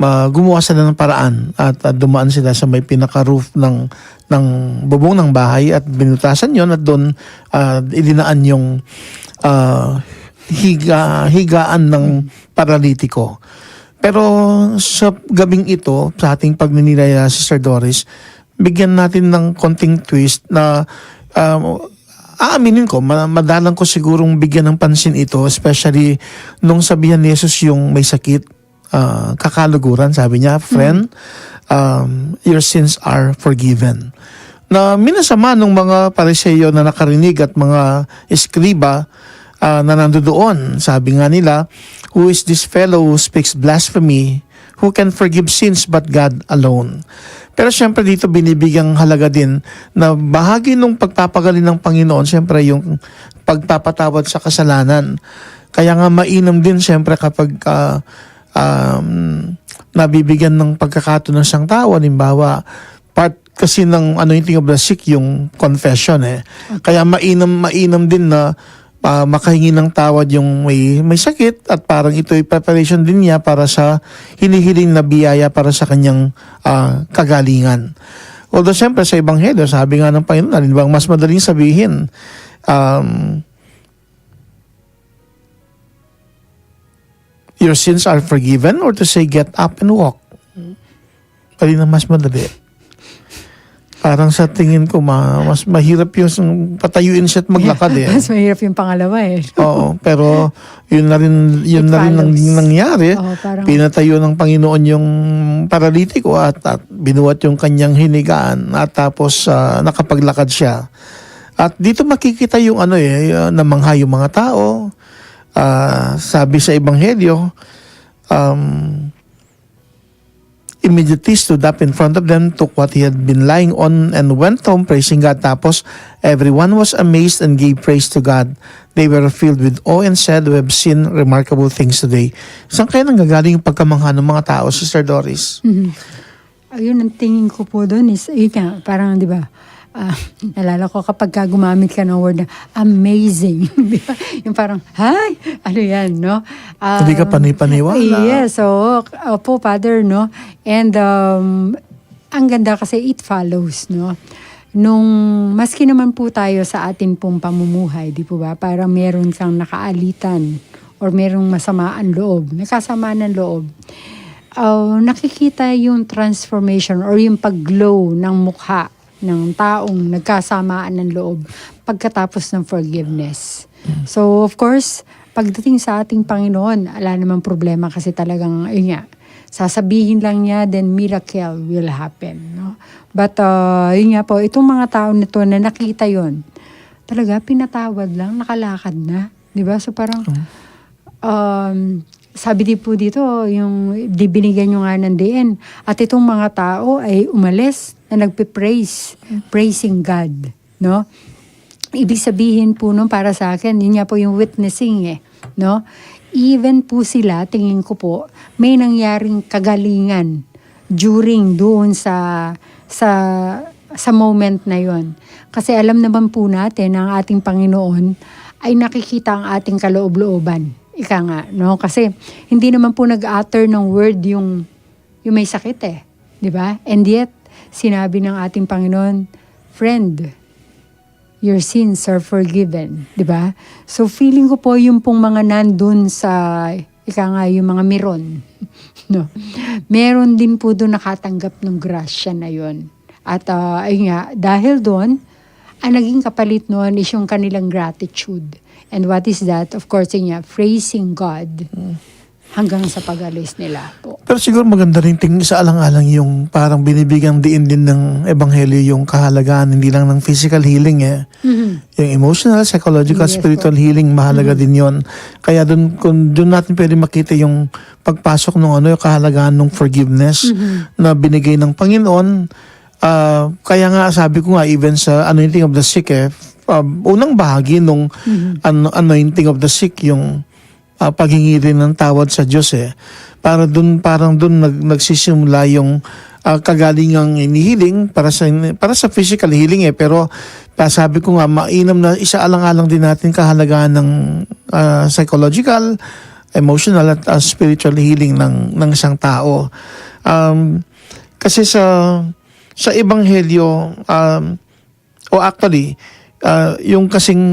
ma-, gumawa sila ng paraan at, at dumaan sila sa may pinaka-roof ng, ng bubong ng bahay at binutasan yon at doon, ah, idinaan yung, ah, higa-, higaan ng paralitiko. Pero sa gabing ito, sa ating pagninilay, ah, Sister Doris, bigyan natin ng konting twist na, ah, aaminin ko, ma-, madalang ko sigurong bigyan ng pansin ito, especially nung sabihan ni Jesus yung may sakit, ah, kakaluguran, sabi niya, "Friend, um, your sins are forgiven." Na minasama nung mga Pariseo na nakarinig at mga eskriba, ah, na nandoon. Sabi nga nila, "Who is this fellow who speaks blasphemy? Who can forgive sins but God alone?" Pero siyempre dito binibigyang halaga din na bahagi nung pagpapagaling ng Panginoon, siyempre yung pagpapatawad sa kasalanan. Kaya nga mainam din siyempre kapag, ah, um, nabibigyan ng pagkakataon ng isang tao, halimbawa, part kasi ng anointing of the sick yung confession eh. Kaya mainam, mainam din na, ah, makahingi ng tawad yung may, may sakit at parang ito'y preparation din niya para sa hinihiling na biyaya para sa kanyang, ah, kagalingan. Although siyempre sa Ebanghelyo, sabi nga ng Panginoon, alin bang mas madaling sabihin? Um, "Your sins are forgiven," or to say, "Get up and walk"? Alin ang mas madali? Parang sa tingin ko, ma-, mas mahirap yung s-, patayuin siya at maglakad eh. Mas mahirap yung pangalawa eh. Oo, pero yun na rin, yun It na rin ang follows. nangyari. Oo, parang Pinatayo ng Panginoon yung paralitiko at, at binuhat yung kanyang hinigaan at tapos ah, nakapaglakad siya. At dito makikita yung ano eh, ah, namangha yung mga tao. Ah, sabi sa Ebanghelyo, um, immediately stood up in front of them, took what he had been lying on, and went home praising God. Tapos, everyone was amazed and gave praise to God. They were filled with awe and said, "We have seen remarkable things today." Saan kaya nanggagaling yung pagkamangha ng mga tao, Sister Doris? Ayun, ang tingin ko po doon is, yun nga, parang, di ba, ah, nalala ko kapag ka gumamit ka ng word na amazing, di ba? Yung parang, hay, ano yan, no? Ah, Hindi ka pani-paniwala. Yes, oo. Opo, Father, no? And um, ang ganda kasi it follows, no? Nung maski naman po tayo sa atin pong pamumuhay, di po ba? Parang meron kang nakaalitan or merong masamaan loob, nagkasamaan ng loob. Ah, nakikita yung transformation or yung pag-glow ng mukha ng taong nagkasamaan ng loob pagkatapos ng forgiveness. So, of course, pagdating sa ating Panginoon, ala namang problema kasi talagang, yun nga, sasabihin lang niya, then miracle will happen. No? But, uh, yun nga po, itong mga tao na to na nakita yon talaga, pinatawad lang, nakalakad na. Di ba? So parang, um, sabi din po dito, yung di binigyan nyo nga ng diin. At itong mga tao ay umalis na nagpe-praise, praising God. No? Ibig sabihin po nun para sa akin, yun nga po yung witnessing eh. No? Even po sila, tingin ko po, may nangyaring kagalingan during doon sa sa sa moment na yon. Kasi alam naman po natin na ang ating Panginoon ay nakikita ang ating kaloob-looban. Ika nga, no? Kasi hindi naman po nag-utter ng word yung, yung may sakit eh. Di ba? And yet, sinabi ng ating Panginoon, "Friend, your sins are forgiven." Di ba? So feeling ko po yung pong mga nandun sa, ika nga, yung mga miron. No? Meron din po doon nakatanggap ng grasya na yon. At ah, ayun nga, dahil doon, ang naging kapalit noon is yung kanilang gratitude. And what is that? Of course, yun nga, praising God hanggang sa pag-alis nila po. Pero siguro maganda rin ting sa alang-alang yung parang binibigyan diin din ng ebanghelyo yung kahalagahan, hindi lang ng physical healing eh. Yung emotional, psychological, Yes spiritual healing, mahalaga din yon. Kaya dun, kung dun natin pwede makita yung pagpasok ng ano, yung kahalagahan ng forgiveness na binigay ng Panginoon. Ah, kaya nga sabi ko nga, even sa anointing of the sick eh, ah, unang bahagi nung ano, anointing of the sick, yung ah, paghingi rin ng tawad sa Diyos eh. Para dun, parang dun nag, nagsisimula yung ah, kagalingang inihiling para sa, para sa physical healing eh. Pero ah, sabi ko nga, mainam na isaalang-alang din natin kahalagahan ng ah, psychological, emotional at ah, spiritual healing ng, ng isang tao. Um, kasi sa sa ebanghelyo, um, o actually, ah, yung kasing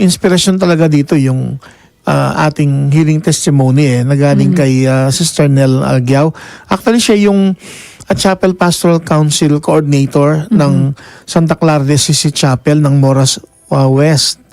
inspirasyon talaga dito, yung ah, ating healing testimony eh, na galing kay ah, Sister Nel Aguiao. Actually, siya yung ah, Chapel Pastoral Council Coordinator ng Santa Clara Assisi Chapel ng Moras ah, West.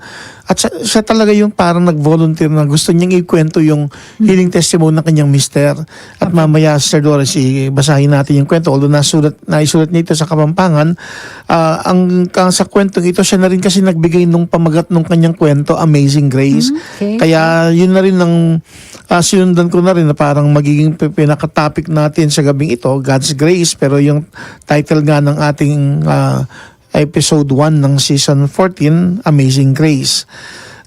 At siya, siya talaga yung parang nag-volunteer na gusto niyang ikwento yung healing testimony ng kanyang mister. At mamaya, Sister Doris, basahin natin yung kwento. Although nasulat, naisulat niya ito sa Kapampangan, ah, ang, ang sa kwentong ito, siya na rin kasi nagbigay nung pamagat nung kanyang kwento, Amazing Grace. Okay. Kaya yun na rin ang ah, sinundan ko na rin na parang magiging pi- pinaka-topic natin sa gabing ito, God's Grace. Pero yung title nga ng ating ah, episode one ng season fourteen, Amazing Grace.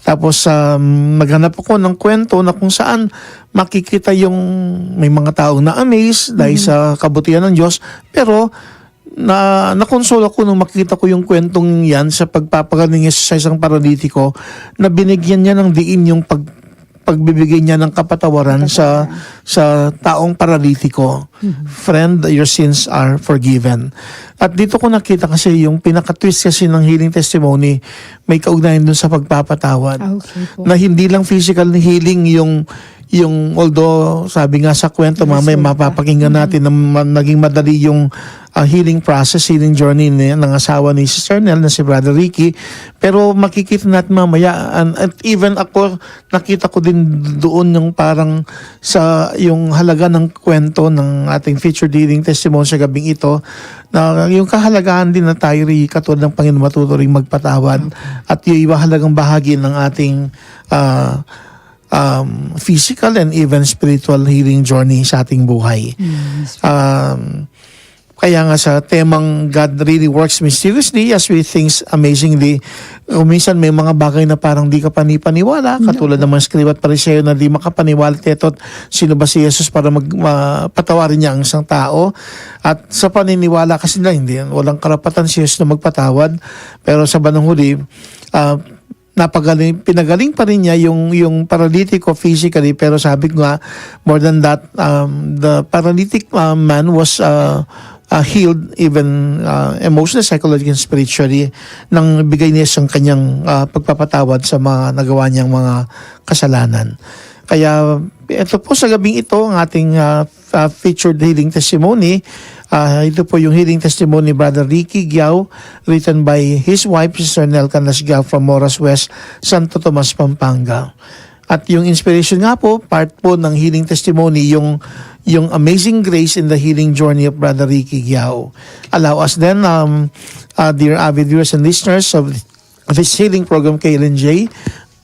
Tapos um, naghanap ako ng kwento na kung saan makikita yung may mga taong na-amaze dahil sa kabutihan ng Diyos, pero na nakonsolo ko nung makita ko yung kwentong yan sa pagpapagaling niya sa isang paralitiko na binigyan niya ng diin yung pag, pagbibigay niya ng kapatawaran sa sa taong paralitiko. Friend, your sins are forgiven. At dito ko nakita kasi yung pinaka-twist kasi ng healing testimony may kaugnayan dun sa pagpapatawad. Ah, okay po. Na hindi lang physical healing yung yung, although sabi nga sa kwento, mamaya mapapakinggan natin na ma- naging madali yung ah, healing process, healing journey ni, ng asawa ni Sister Nel na si Brother Ricky. Pero makikita natin mamaya, and, and even ako, nakita ko din doon yung parang sa, yung halaga ng kwento ng ating featured healing testimony sa gabing ito, na yung kahalagahan din na tayo rin katulad ng Panginoon matuto ring magpatawad. At yung iba halagang bahagi ng ating ah, um, physical and even spiritual healing journey sa ating buhay. Um, kaya nga sa temang God really works mysteriously as we think amazingly, kung minsan may mga bagay na parang di ka panipaniwala, katulad ng mga scriba at pariseo na di makapaniwala teto, sino ba si Jesus para mag, ma- patawarin niya ang isang tao? At sa paniniwala kasi nila, hindi, walang karapatan si Jesus na magpatawad. Pero sa bandang huli, ah, napagaling, pinagaling pa rin niya yung, yung paralitiko physically, pero sabi ko nga, more than that, um, the paralytic uh, man was uh, uh, healed even uh, emotionally, psychologically, and spiritually nang bigay niya siyang kanyang uh, pagpapatawad sa mga nagawa niyang mga kasalanan. Kaya ito po sa gabing ito ang ating uh, uh, featured healing testimony. Uh, ito po yung healing testimony ni Brother Ricky Giao, written by his wife, Sister Nel Canlas Giao from Moras West, Santo Tomas, Pampanga. At yung inspiration nga po, part po ng healing testimony, yung, yung amazing grace in the healing journey of Brother Ricky Giao. Allow us then, um, uh, dear avid viewers and listeners of this healing program, K L N J,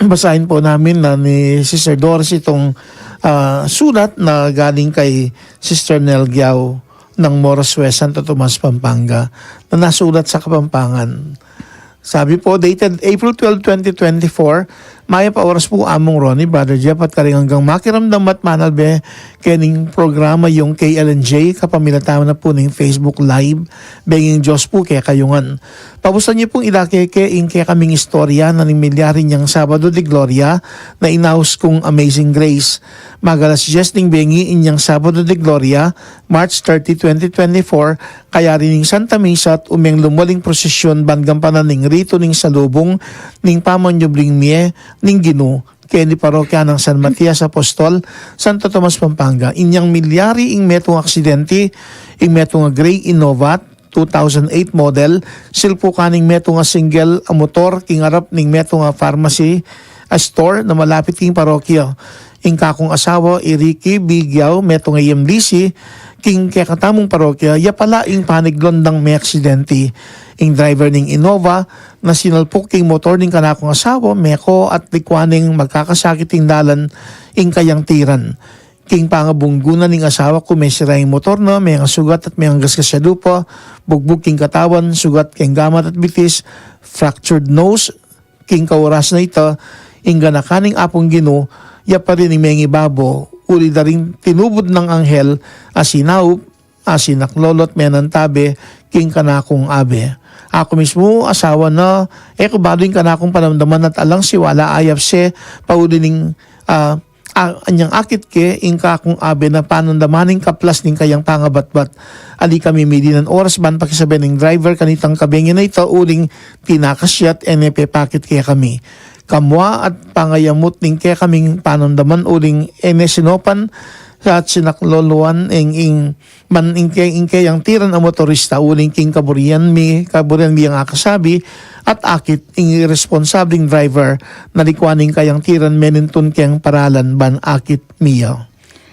basahin po namin na ni Sister Doris itong ah, sulat na galing kay Sister Nel Giao ng Moras West, Santo Tomas, Pampanga, na nasulat sa Kapampangan. Sabi po, dated April twelve, twenty twenty-four, mayap a oras po, Among Ronnie, Brother Jeff, at karing anggang makiramdam at manalbe kening programa yung K L N J, kapamilatan na po ning Facebook Live, benging Diyos po kekayu ngan. Pabusan yu pung idake ke ing kekaming istorya na ning milyari nyang Sabado de Gloria na inaus kung Amazing Grace. Mag-alas dyes ning bengi inyang Sabado de Gloria, March thirty, twenty twenty-four, kayari ning Santa Misa at umeng lumwal ing prosesyon ban gampanan ning ritu ning salubung ning pamanyubling mie ning Ginu keni parokya nang San Matias Apostol, Santo Tomas, Pampanga. Inyang milyari ing metung aksidenti, ing metung a gray Innova, two thousand eight model, silpukan ning metung a single a motor king arap ning metung a pharmacy a store na malapit king parokya. Ing kakung asawa, i Ricky B. Giao, metung a M D C king kekatamung parokya, ya pala ing paniglon dang meaksidenti. Ing driver ning Innova na sinalpuk king motor ning kanakung asawa, meko at likwan ning magkakasakit ing dalan ing kayang tiran. King pangabunggunan ning asawa ku, mesira ing motor na, mengasugat at mengasgas ya lupa, bugbug king katawan, sugat keng gamat at bitis, fractured nose. King kauras na ita, ing ganakan ning Apung Ginu, ya pa rin ing mengibabo, uli da ring tinubud nang anghel a sinaup, a sinaklolo at menantabe king kanakung abe. Aku mismu, asawa na, e ku balu ing kanakung panamdaman at alang siwala ayap se, pauli ning, ah, a, anyang akit ke, ing kakung abe na panamdaman ing kaplas ning kayang pangabatbat. Ali kami midinan oras ban pakisabe ning driver kanitang kabengi na ita uling tinakas ya at e ne pepakit kekami. Kamua at pangayamut ning kekaming panamdaman uling e ne sinopan at sinakloloan ing, ing man ing ke, ing keyang tiran a motorista uling king kaburian mi, kaburian mi yang akasabi, at akit ing iresponsabling driver na likwan ing kayang tiran menintun keng paralan ban akit mi ya.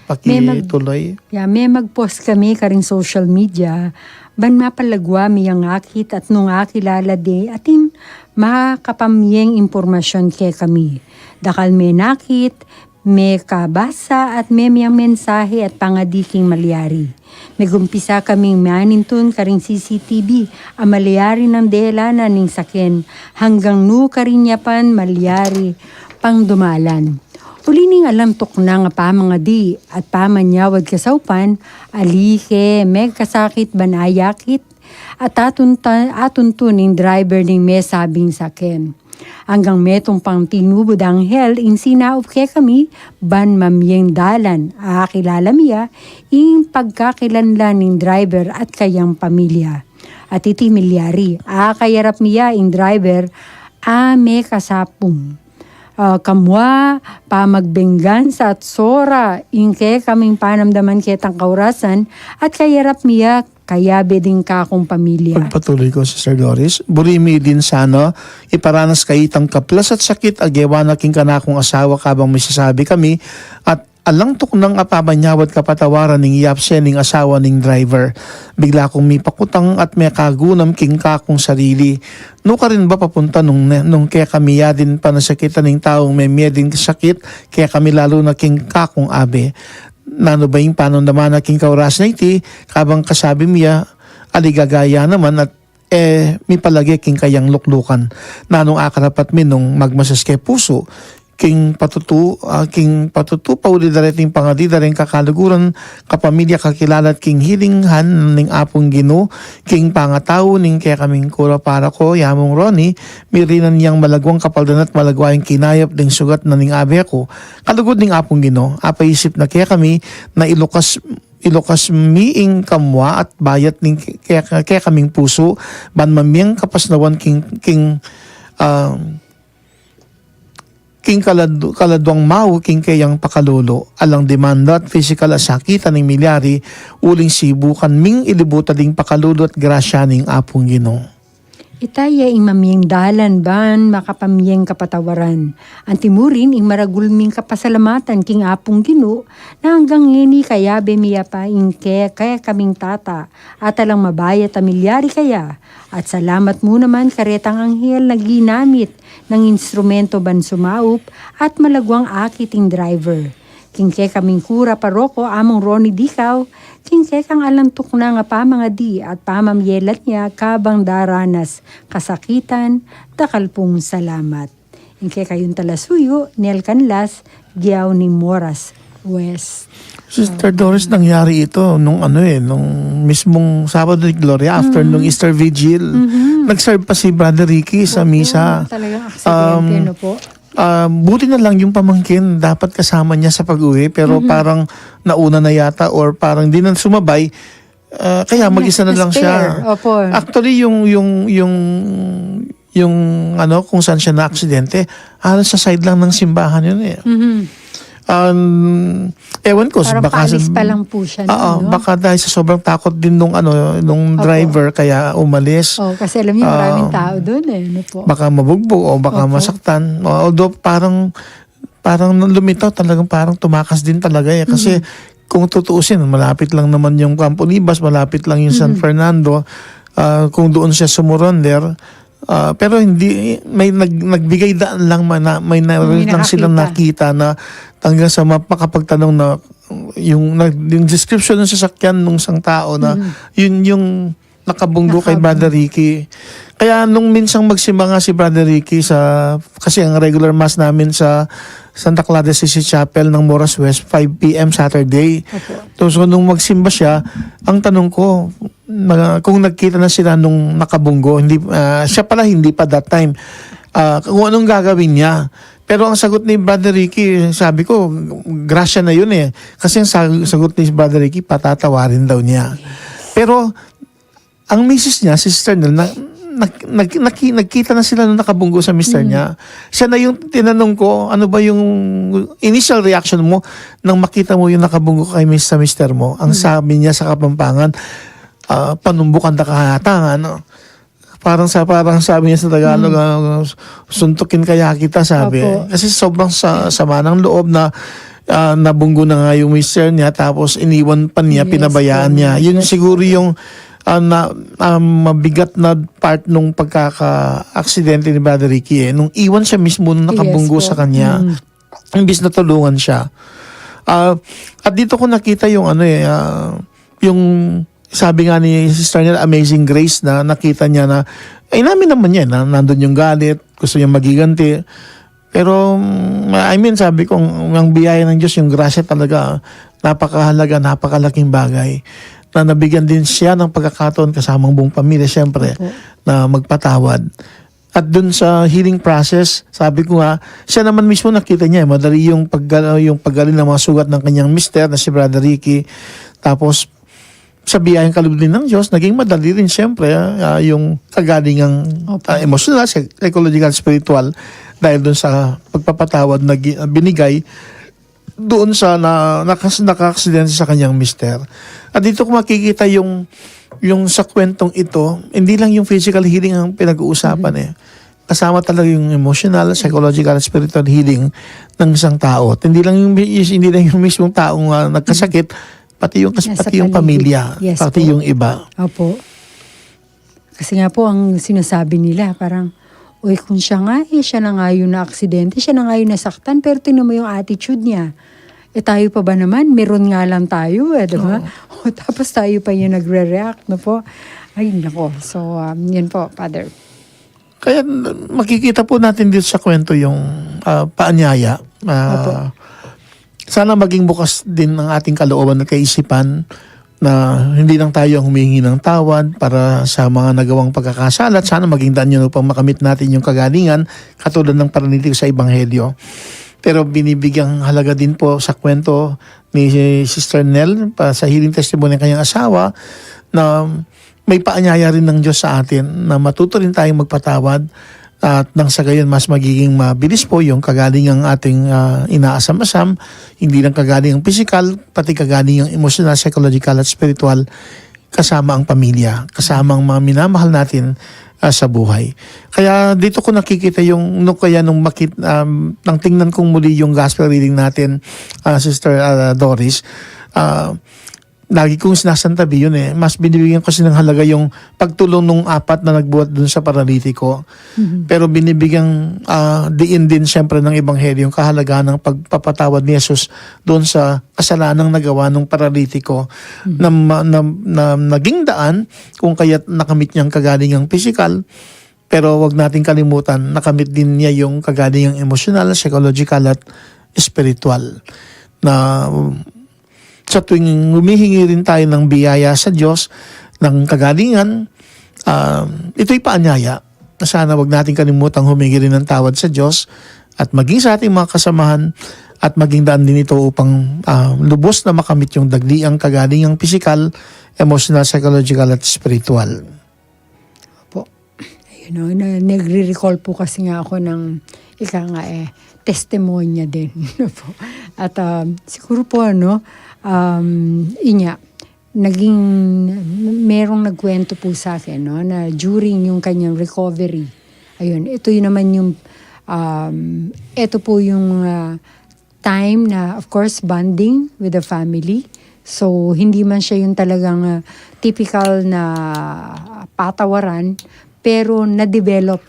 Pakituloy. Ya, me mag-post kami karing social media, ban mapalagwa mi yang akit at nung akilala de, atin makapamyeng impormasyon kekami. Dakal menakit, mekabasa at memyang mensahe at pangadi king malyari. Megumpisa kaming manintun karing C C T V a malyari nang delanan ning saken hanggang nu karin ya pan malyari pang dumalan. Uli ning alang tuknang a pamangadi at pamanyawad kasaupan, ali ke megkasakit ban ayakit, at atunta-, atuntun ing driver ning mesabing saken. Anggang metung pang tinubud anghel ing sinaup kekami ban mamyeng dalan, akilala mi ya ing pagkakilanlan ning driver at kayang pamilya. At iti milyari, akayarap mi ya ing driver a mekasapung. ah, kamua, pamagbenggansa at sora ing kekaming panamdaman ketang kaurasan at kayarap mi ya kayabe ding kakung pamilya. Pagpatuli ku, Sister Doris, buri mi din sana iparanas kayitang kaplas at sakit a gewa na king kanakung asawa kabang misasabi kami at alang tuknang apamanyawad kapatawaran ning yapse ning asawa ning driver. Bigla kung mipakutang at mekagunam king kakung sarili. Nukarin ba papunta nung, nung kekami ya din panasakitan ning taung memie ding sakit kekami lalu na king kakung abe? Nanu ba ing panamdaman na king kauras na iti, kabang kasabi mi ya, aligagaya naman at, e, mipalage king kayang luklukan? Nanung akarapat mi nung magmasas ke pusu, king patutu, ah, king patutu pauli da reting pangadi da reng kakaluguran, kapamilya, kakilala at king hiling han ning Apung Ginu, king pangatau ning kekaming kura paroko, i Among Ronnie, mirinan yang malagwang kapaldanan at malagwa yang kinayap ding sugat na ning abe ku. Kalugud ning Apung Ginu, apaisip na kekami na ilukas, ilukas mi ing kamua at bayat ning ke-, ke-, kekaming pusu, ban mamiang kapasnawan king, king, ah, king kalad-, kaladwang mau king keyang pakalulu, alang demanda at pisikal a sakitan ning milyari, uling sibukan ming ilibuta ding pakalulu at grasya ning Apung Ginu. Ita ya ing mamiang dalan ban makapamiang kapatawaran. Anti mu rin ing maragul ming kapasalamatan king Apung Ginu, na anggang ngeni kayabe mi ya pa ing ke-, kekaming tata, at alang mabayat a milyari kaya, at salamat mu naman karetang anghel na ginamit nang instrumento ban sumaup at malagwang akit ing driver. King kekaming kura paroko, Among Ronnie Dicao, king kekang alang tuknang a pamangadi at pamamyelat nya kabang daranas kasakitan, dakal pung salamat. Ing kekayung talasuyu, Nel Canlas, Giao ning Moras West. Sister Doris, nangyari ito nung ano e, nung mismung Sabado de Gloria, after nung Easter Vigil. Nag-serve pa si Brother Ricky sa misa. Talagang aksidente, ano po? Ah, buti na lang yung pamangkin, dapat kasama niya sa pag-uwi, pero parang nauna na yata or parang di na sumabay. Ah, kaya mag-isa na lang siya. Opo. Actually, yung, yung, yung, yung ano, kung saan siya na-aksidente, halos sa side lang ng simbahan yun e. Um, ewan ko, parang baka sa, paalis pa lang po siya, oo, no? Baka dahil sa sobrang takot din nung, ano, nung driver, kaya umalis. Oh, kasi alam niyo, maraming tao dun e, ano po? Baka mabugbo o baka masaktan. Although parang, parang nung lumitaw, talagang parang tumakas din talaga e. Kasi kung tutuusin, malapit lang naman yung Campo Libas, malapit lang yung San Fernando. Ah, kung doon siya sumurrender, ah, pero hindi, may nag-, nagbigay daan lang, may na-, may na-, may lang silang nakita na hanggang sa map-, makapagtanong na yung nag-, yung description ng sasakyan nung isang tao na yun yung nakabunggo kay Brother Ricky. Kaya nung minsang magsimba nga si Brother Ricky sa, kasi ang regular mass namin sa Santa Clara Assisi Chapel ng Moras West, five P M Saturday. Opo. So, so nung magsimba siya, ang tanong ko, na, kung nagkita na sila nung nakabunggo, hindi, ah, siya pala hindi pa that time. Ah, kung anong gagawin niya. Pero ang sagot ni Brother Ricky, sabi ko, grasya na yun e. Kasi ang sag-, sagot ni Brother Ricky, patatawarin daw niya. Pero ang misis niya, si Sister Nel, na, nag-, nag-, naki-, nagkita na sila nung nakabunggo sa mister niya. Siya na yung tinanong ko, "Ano ba yung initial reaction mo nang makita mo yung nakabunggo kay mis-, sa mister mo?" Ang sabi niya sa Kapampangan, ah, "Panumbukan da ka ata, ano?" Parang sa, parang sabi niya sa Tagalog, ah, "Suntukin kaya kita," sabi. Opo. Kasi sobrang sa-, sama ng loob na, ah, nabunggo na nga yung mister niya, tapos iniwan pa niya, pinabayaan niya. Yun siguro yung, ah, na, ah, mabigat na part nung pagkaka-aksidente ni Brother Ricky e. Nung iwan siya mismo nung nakabunggo sa kanya, imbis na tulungan siya. Ah, at dito ko nakita yung ano e, ah, yung sabi nga ni Sister Nel, amazing grace na nakita niya na, eh, inamin naman niya na nandun yung galit, gusto niya magiganti. Pero, mm, I mean, sabi ko, ang biyaya ng Diyos, yung grasya talaga, napakahalaga, napakalaking bagay. Na nabigyan din siya ng pagkakataon kasamang buong pamilya, siyempre, na magpatawad. At dun sa healing process, sabi ko nga, siya naman mismo nakita niya, eh, madali yung paggal-, yung paggaling ng mga sugat ng kanyang mister na si Brother Ricky. Tapos, sa biyayang kaloob din ng Diyos, naging madali rin, siyempre, ah, yung kagalingang, ah, emosyonal, psy-, psychological, spiritual. dahil dun sa pagpapatawad na gi-, binigay doon sa na, nakas-, nakaaksidente sa kanyang mister. At dito ko makikita yung, yung sa kwentong ito, hindi lang yung physical healing ang pinag-uusapan eh. Kasama talaga yung emotional, psychological, spiritual healing ng isang tao. At hindi lang yung, hindi lang yung mismong taong, ah, nagkasakit, pati yung kas-, Nasa pati yung paligid. Pamilya, Yes pati po. Yung iba. Opo. Kasi nga po, ang sinasabi nila, parang, "Uy, kung siya nga, eh, siya na nga yung naaksidente, siya na nga yung nasaktan, pero tingnan mo yung attitude niya. Eh, tayo pa ba naman, meron nga lang tayo, eh, di ba?" Oo. O, tapos tayo pa yung nagre-react, no po? Ay, nako. So, um, yun po, Father. Kaya, n-, makikita po natin dito sa kwento yung, ah, paanyaya. Ah, Opo. Sana maging bukas din ang ating kalooban at kaisipan na hindi lang tayo ang humihingi ng tawad para sa mga nagawang pagkakasala, at sana maging daan yun upang makamit natin yung kagalingan katulad ng paralitiko sa Ebanghelyo. Pero binibigyang halaga din po sa kwento ni Sister Nel pa, sa healing testimony ng kanyang asawa na may paanyaya rin ng Diyos sa atin na matuto rin tayong magpatawad at nang sa gayon mas magiging mabilis po yung kagalingang ating, ah, inaasam-asam, hindi lang kagalingang pisikal, pati kagalingang emosyonal, psychological at spiritual, kasama ang pamilya, kasama ang mga minamahal natin, ah, sa buhay. Kaya dito ko nakikita yung, no, kaya nung makit-, um, nang tingnan kong muli yung gospel reading natin, ah, Sister, ah, Doris, ah, lagi kong sinasantabi yun eh. Mas binibigyan ko kasi ng halaga yung pagtulong nung apat na nagbuhat dun sa paralitiko. Mhm. Pero binibigyan, ah, diin din siyempre ng Ebanghelyo yung kahalagahan ng pagpapatawad ni Jesus doon sa kasalanang nagawa ng paralitiko Mhm. na, ma-, na, na naging daan kung kaya't nakamit niyang kagalingang pisikal, pero wag nating kalimutan, nakamit din niya yung kagalingang emosyonal, psychological, at spiritual. Na, um, sa tuwing humihingi rin tayo ng biyaya sa Diyos, ng kagalingan, um, ito'y paanyaya. Sana wag nating kalimutang humingi rin ng tawad sa Diyos at maging sa ating mga kasamahan at maging daan din ito upang, ah, lubos na makamit yung dagliang kagalingang pisikal, emosyonal, psychological, at spiritual. Opo. Ayun, no, na, nagre-recall po kasi nga ako ng, ika nga eh, testimonya din. No po. At, um, siguro po, ano, um, inya, naging, merong nagkwento po sa akin, no, na during yung kanyang recovery, ayun, ito yun naman yung, um, ito po yung, ah, time na, of course, bonding with the family. So, hindi man siya yung talagang, ah, typical na patawaran, pero na-develop,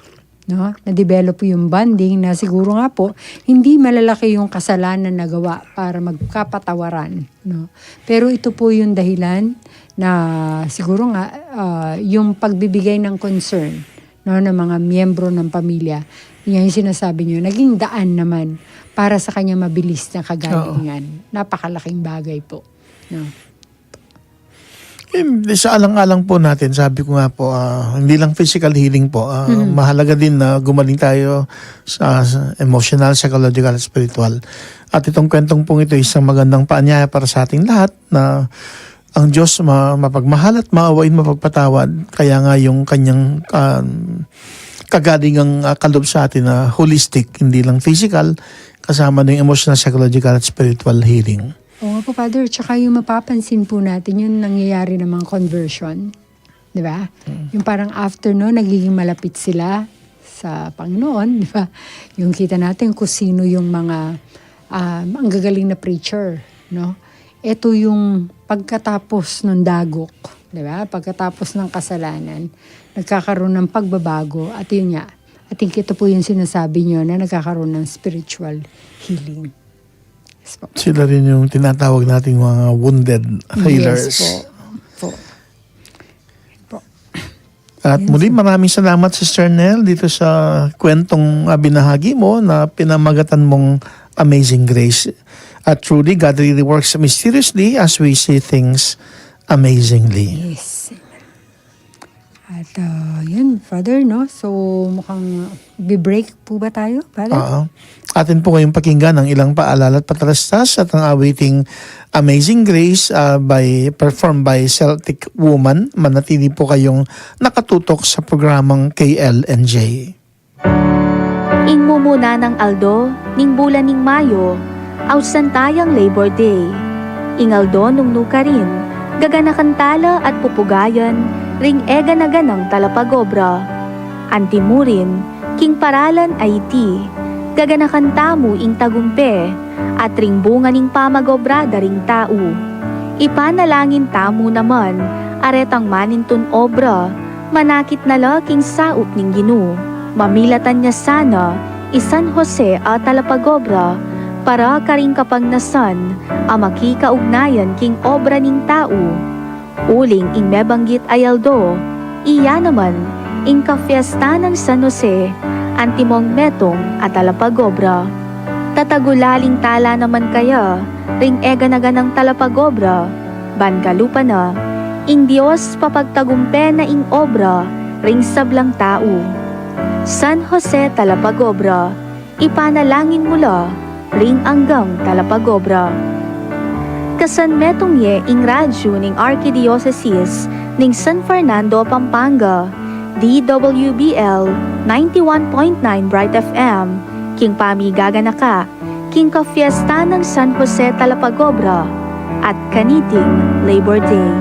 no? Na-develop yung bonding na siguro nga po, hindi malalaki yung kasalanan na gawa para magkapatawaran, no? Pero ito po yung dahilan na siguro nga, ah, yung pagbibigay ng concern, no, ng mga miyembro ng pamilya. Yan yung sinasabi niyo, naging daan naman para sa kanya mabilis na kagalingan. Oo. Napakalaking bagay po. No? Hindi, sa alang-alang po natin, sabi ko nga po, ah, hindi lang physical healing po. Ah, Mhm. mahalaga din na gumaling tayo sa, sa emotional, psychological, at spiritual. At itong kwentong pong ito, isang magandang paanyaya para sa ating lahat na ang Diyos ma-, mapagmahal at maawain, mapagpatawad. Kaya nga yung kanyang, um, kagalingang, ah, kaloob sa atin na holistic, hindi lang physical, kasama na yung emotional, psychological, at spiritual healing. Oo nga po, Father. Tsaka yung mapapansin po natin, yung nangyayari ng mga conversion, di ba? Mm. Yung parang after, no, nagiging malapit sila sa Panginoon, di ba? Yung kita natin kung sino yung mga, um, ang gagaling na preacher, no? Ito yung pagkatapos ng dagok, di ba? Pagkatapos ng kasalanan, nagkakaroon ng pagbabago. At yun nga, I think ito po yung sinasabi niyo na nagkakaroon ng spiritual healing. Yes po. Sila rin yung tinatawag nating mga wounded healers. Yes po. Po. Po. At Yes, muli, sir. Maraming salamat, Sister Nel, dito sa kwentong, ah, binahagi mo na pinamagatan mong Amazing Grace. At truly, God really works mysteriously as we see things amazingly. Yes. At, ah, yun, Father, no? So, mukhang bi-break po ba tayo, Father? Oo. Atin po kayong pakinggan ang ilang paalala at patalastas at ang awiting Amazing Grace, ah, by, performed by Celtic Woman. Manatili po kayong nakatutok sa programang K L N J. Ing mumu- Nanang aldo ning bulan ning Mayo, ausan tayang Labor Day. Ing aldo nung nukarin, gaganakan tala at pupugayan ring e gana-ganang talapag-obra. Antimurin, king paralan a iti, gaganakan tamu ing tagumpe at ring bunga ning pamag-obra da ring tau. Ipanalangin tamu naman a retang manintun obra, manakit na la king saup ning Ginu. Mamilatan ya sana i San Jose a talapag-obra para karing kapagnasan a makikaugnayan king obra ning tau. Uling ing mebanggit a aldo, iya naman ing kafiesta nang San Jose, antimong metung a talapag-obra. Tatagulaling tala naman kaya ring e gana-ganang talapag-obra, ban galupa na, ing Dios papagtagumpe na ing obra ring sablang tau. San Jose talapag-obra, ipanalangin mu la ring anggang talapag-obra. Kasan metung ye ing radyu ning Arkidiosesis ning San Fernando, Pampanga, D W B L ninety-one point nine Bright F M, king pamigaganaka king kafiesta nang San Jose talapag-obra at kaniting Labor Day.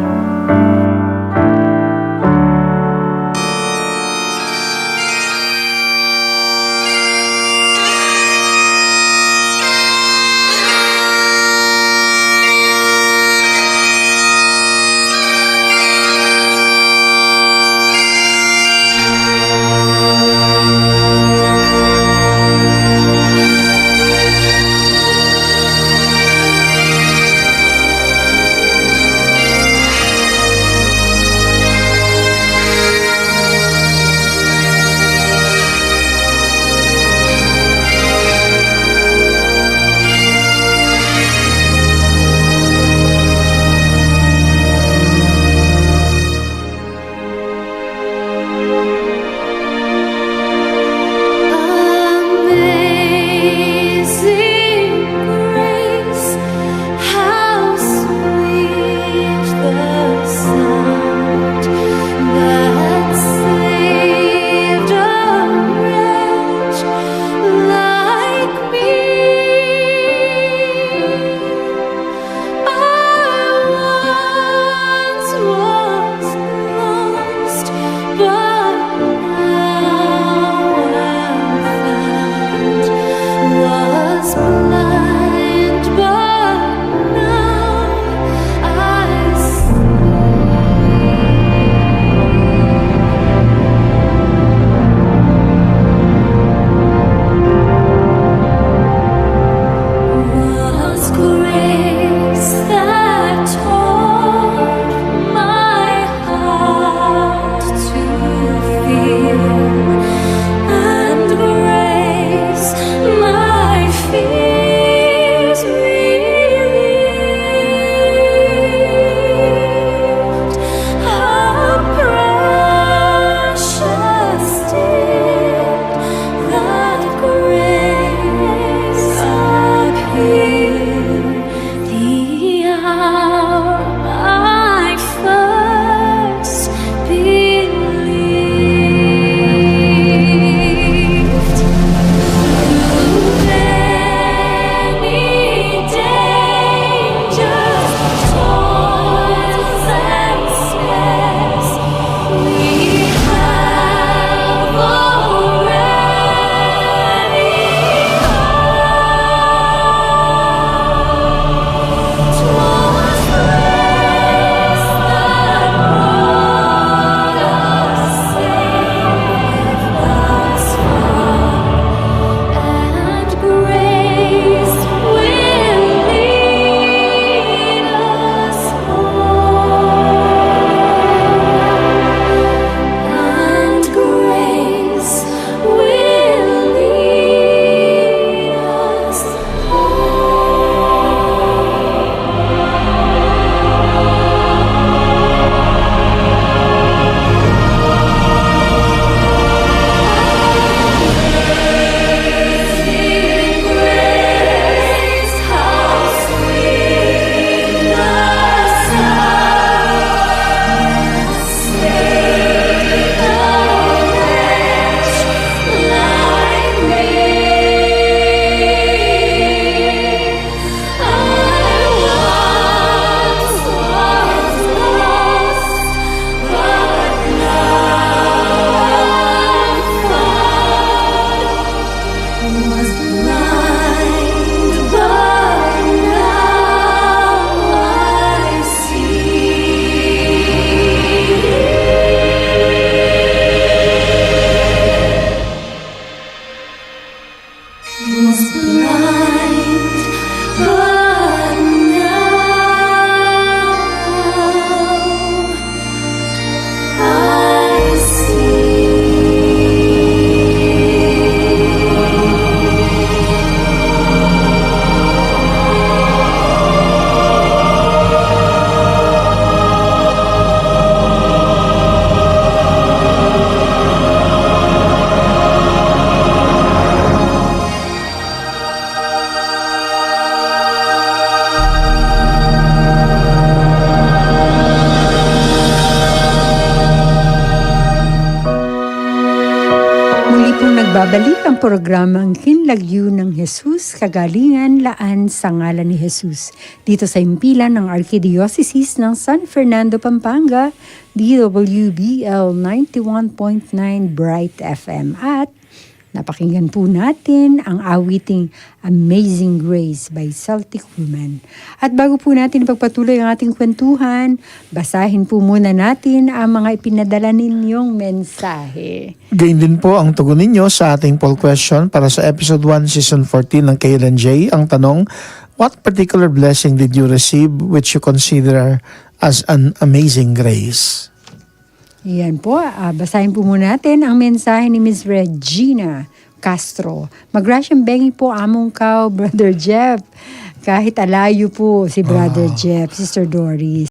Babalik ang programang Kinlagyu ng Jesus, Kagalingan Laan sa Ngalan ni Jesus. Dito sa himpilan ng Arkidiosesis ng San Fernando, Pampanga, D W B L ninety-one point nine Bright F M. At napakinggan po natin ang awiting Amazing Grace by Celtic Woman. At bago po natin ipagpatuloy ang ating kwentuhan, basahin po muna natin ang mga ipinadala ninyong mensahe. Gayon din po ang tugon ninyo sa ating poll question para sa episode one, season fourteen ng K L N J. Ang tanong, what particular blessing did you receive which you consider as an amazing grace? Yan po. Ah, basahin po muna natin ang mensahe ni Miss Regina Castro. Magrasyang bengi po, Among Kao, Brother Jeff. Kahit alayu po si Brother Ah. Jeff, Sister Doris.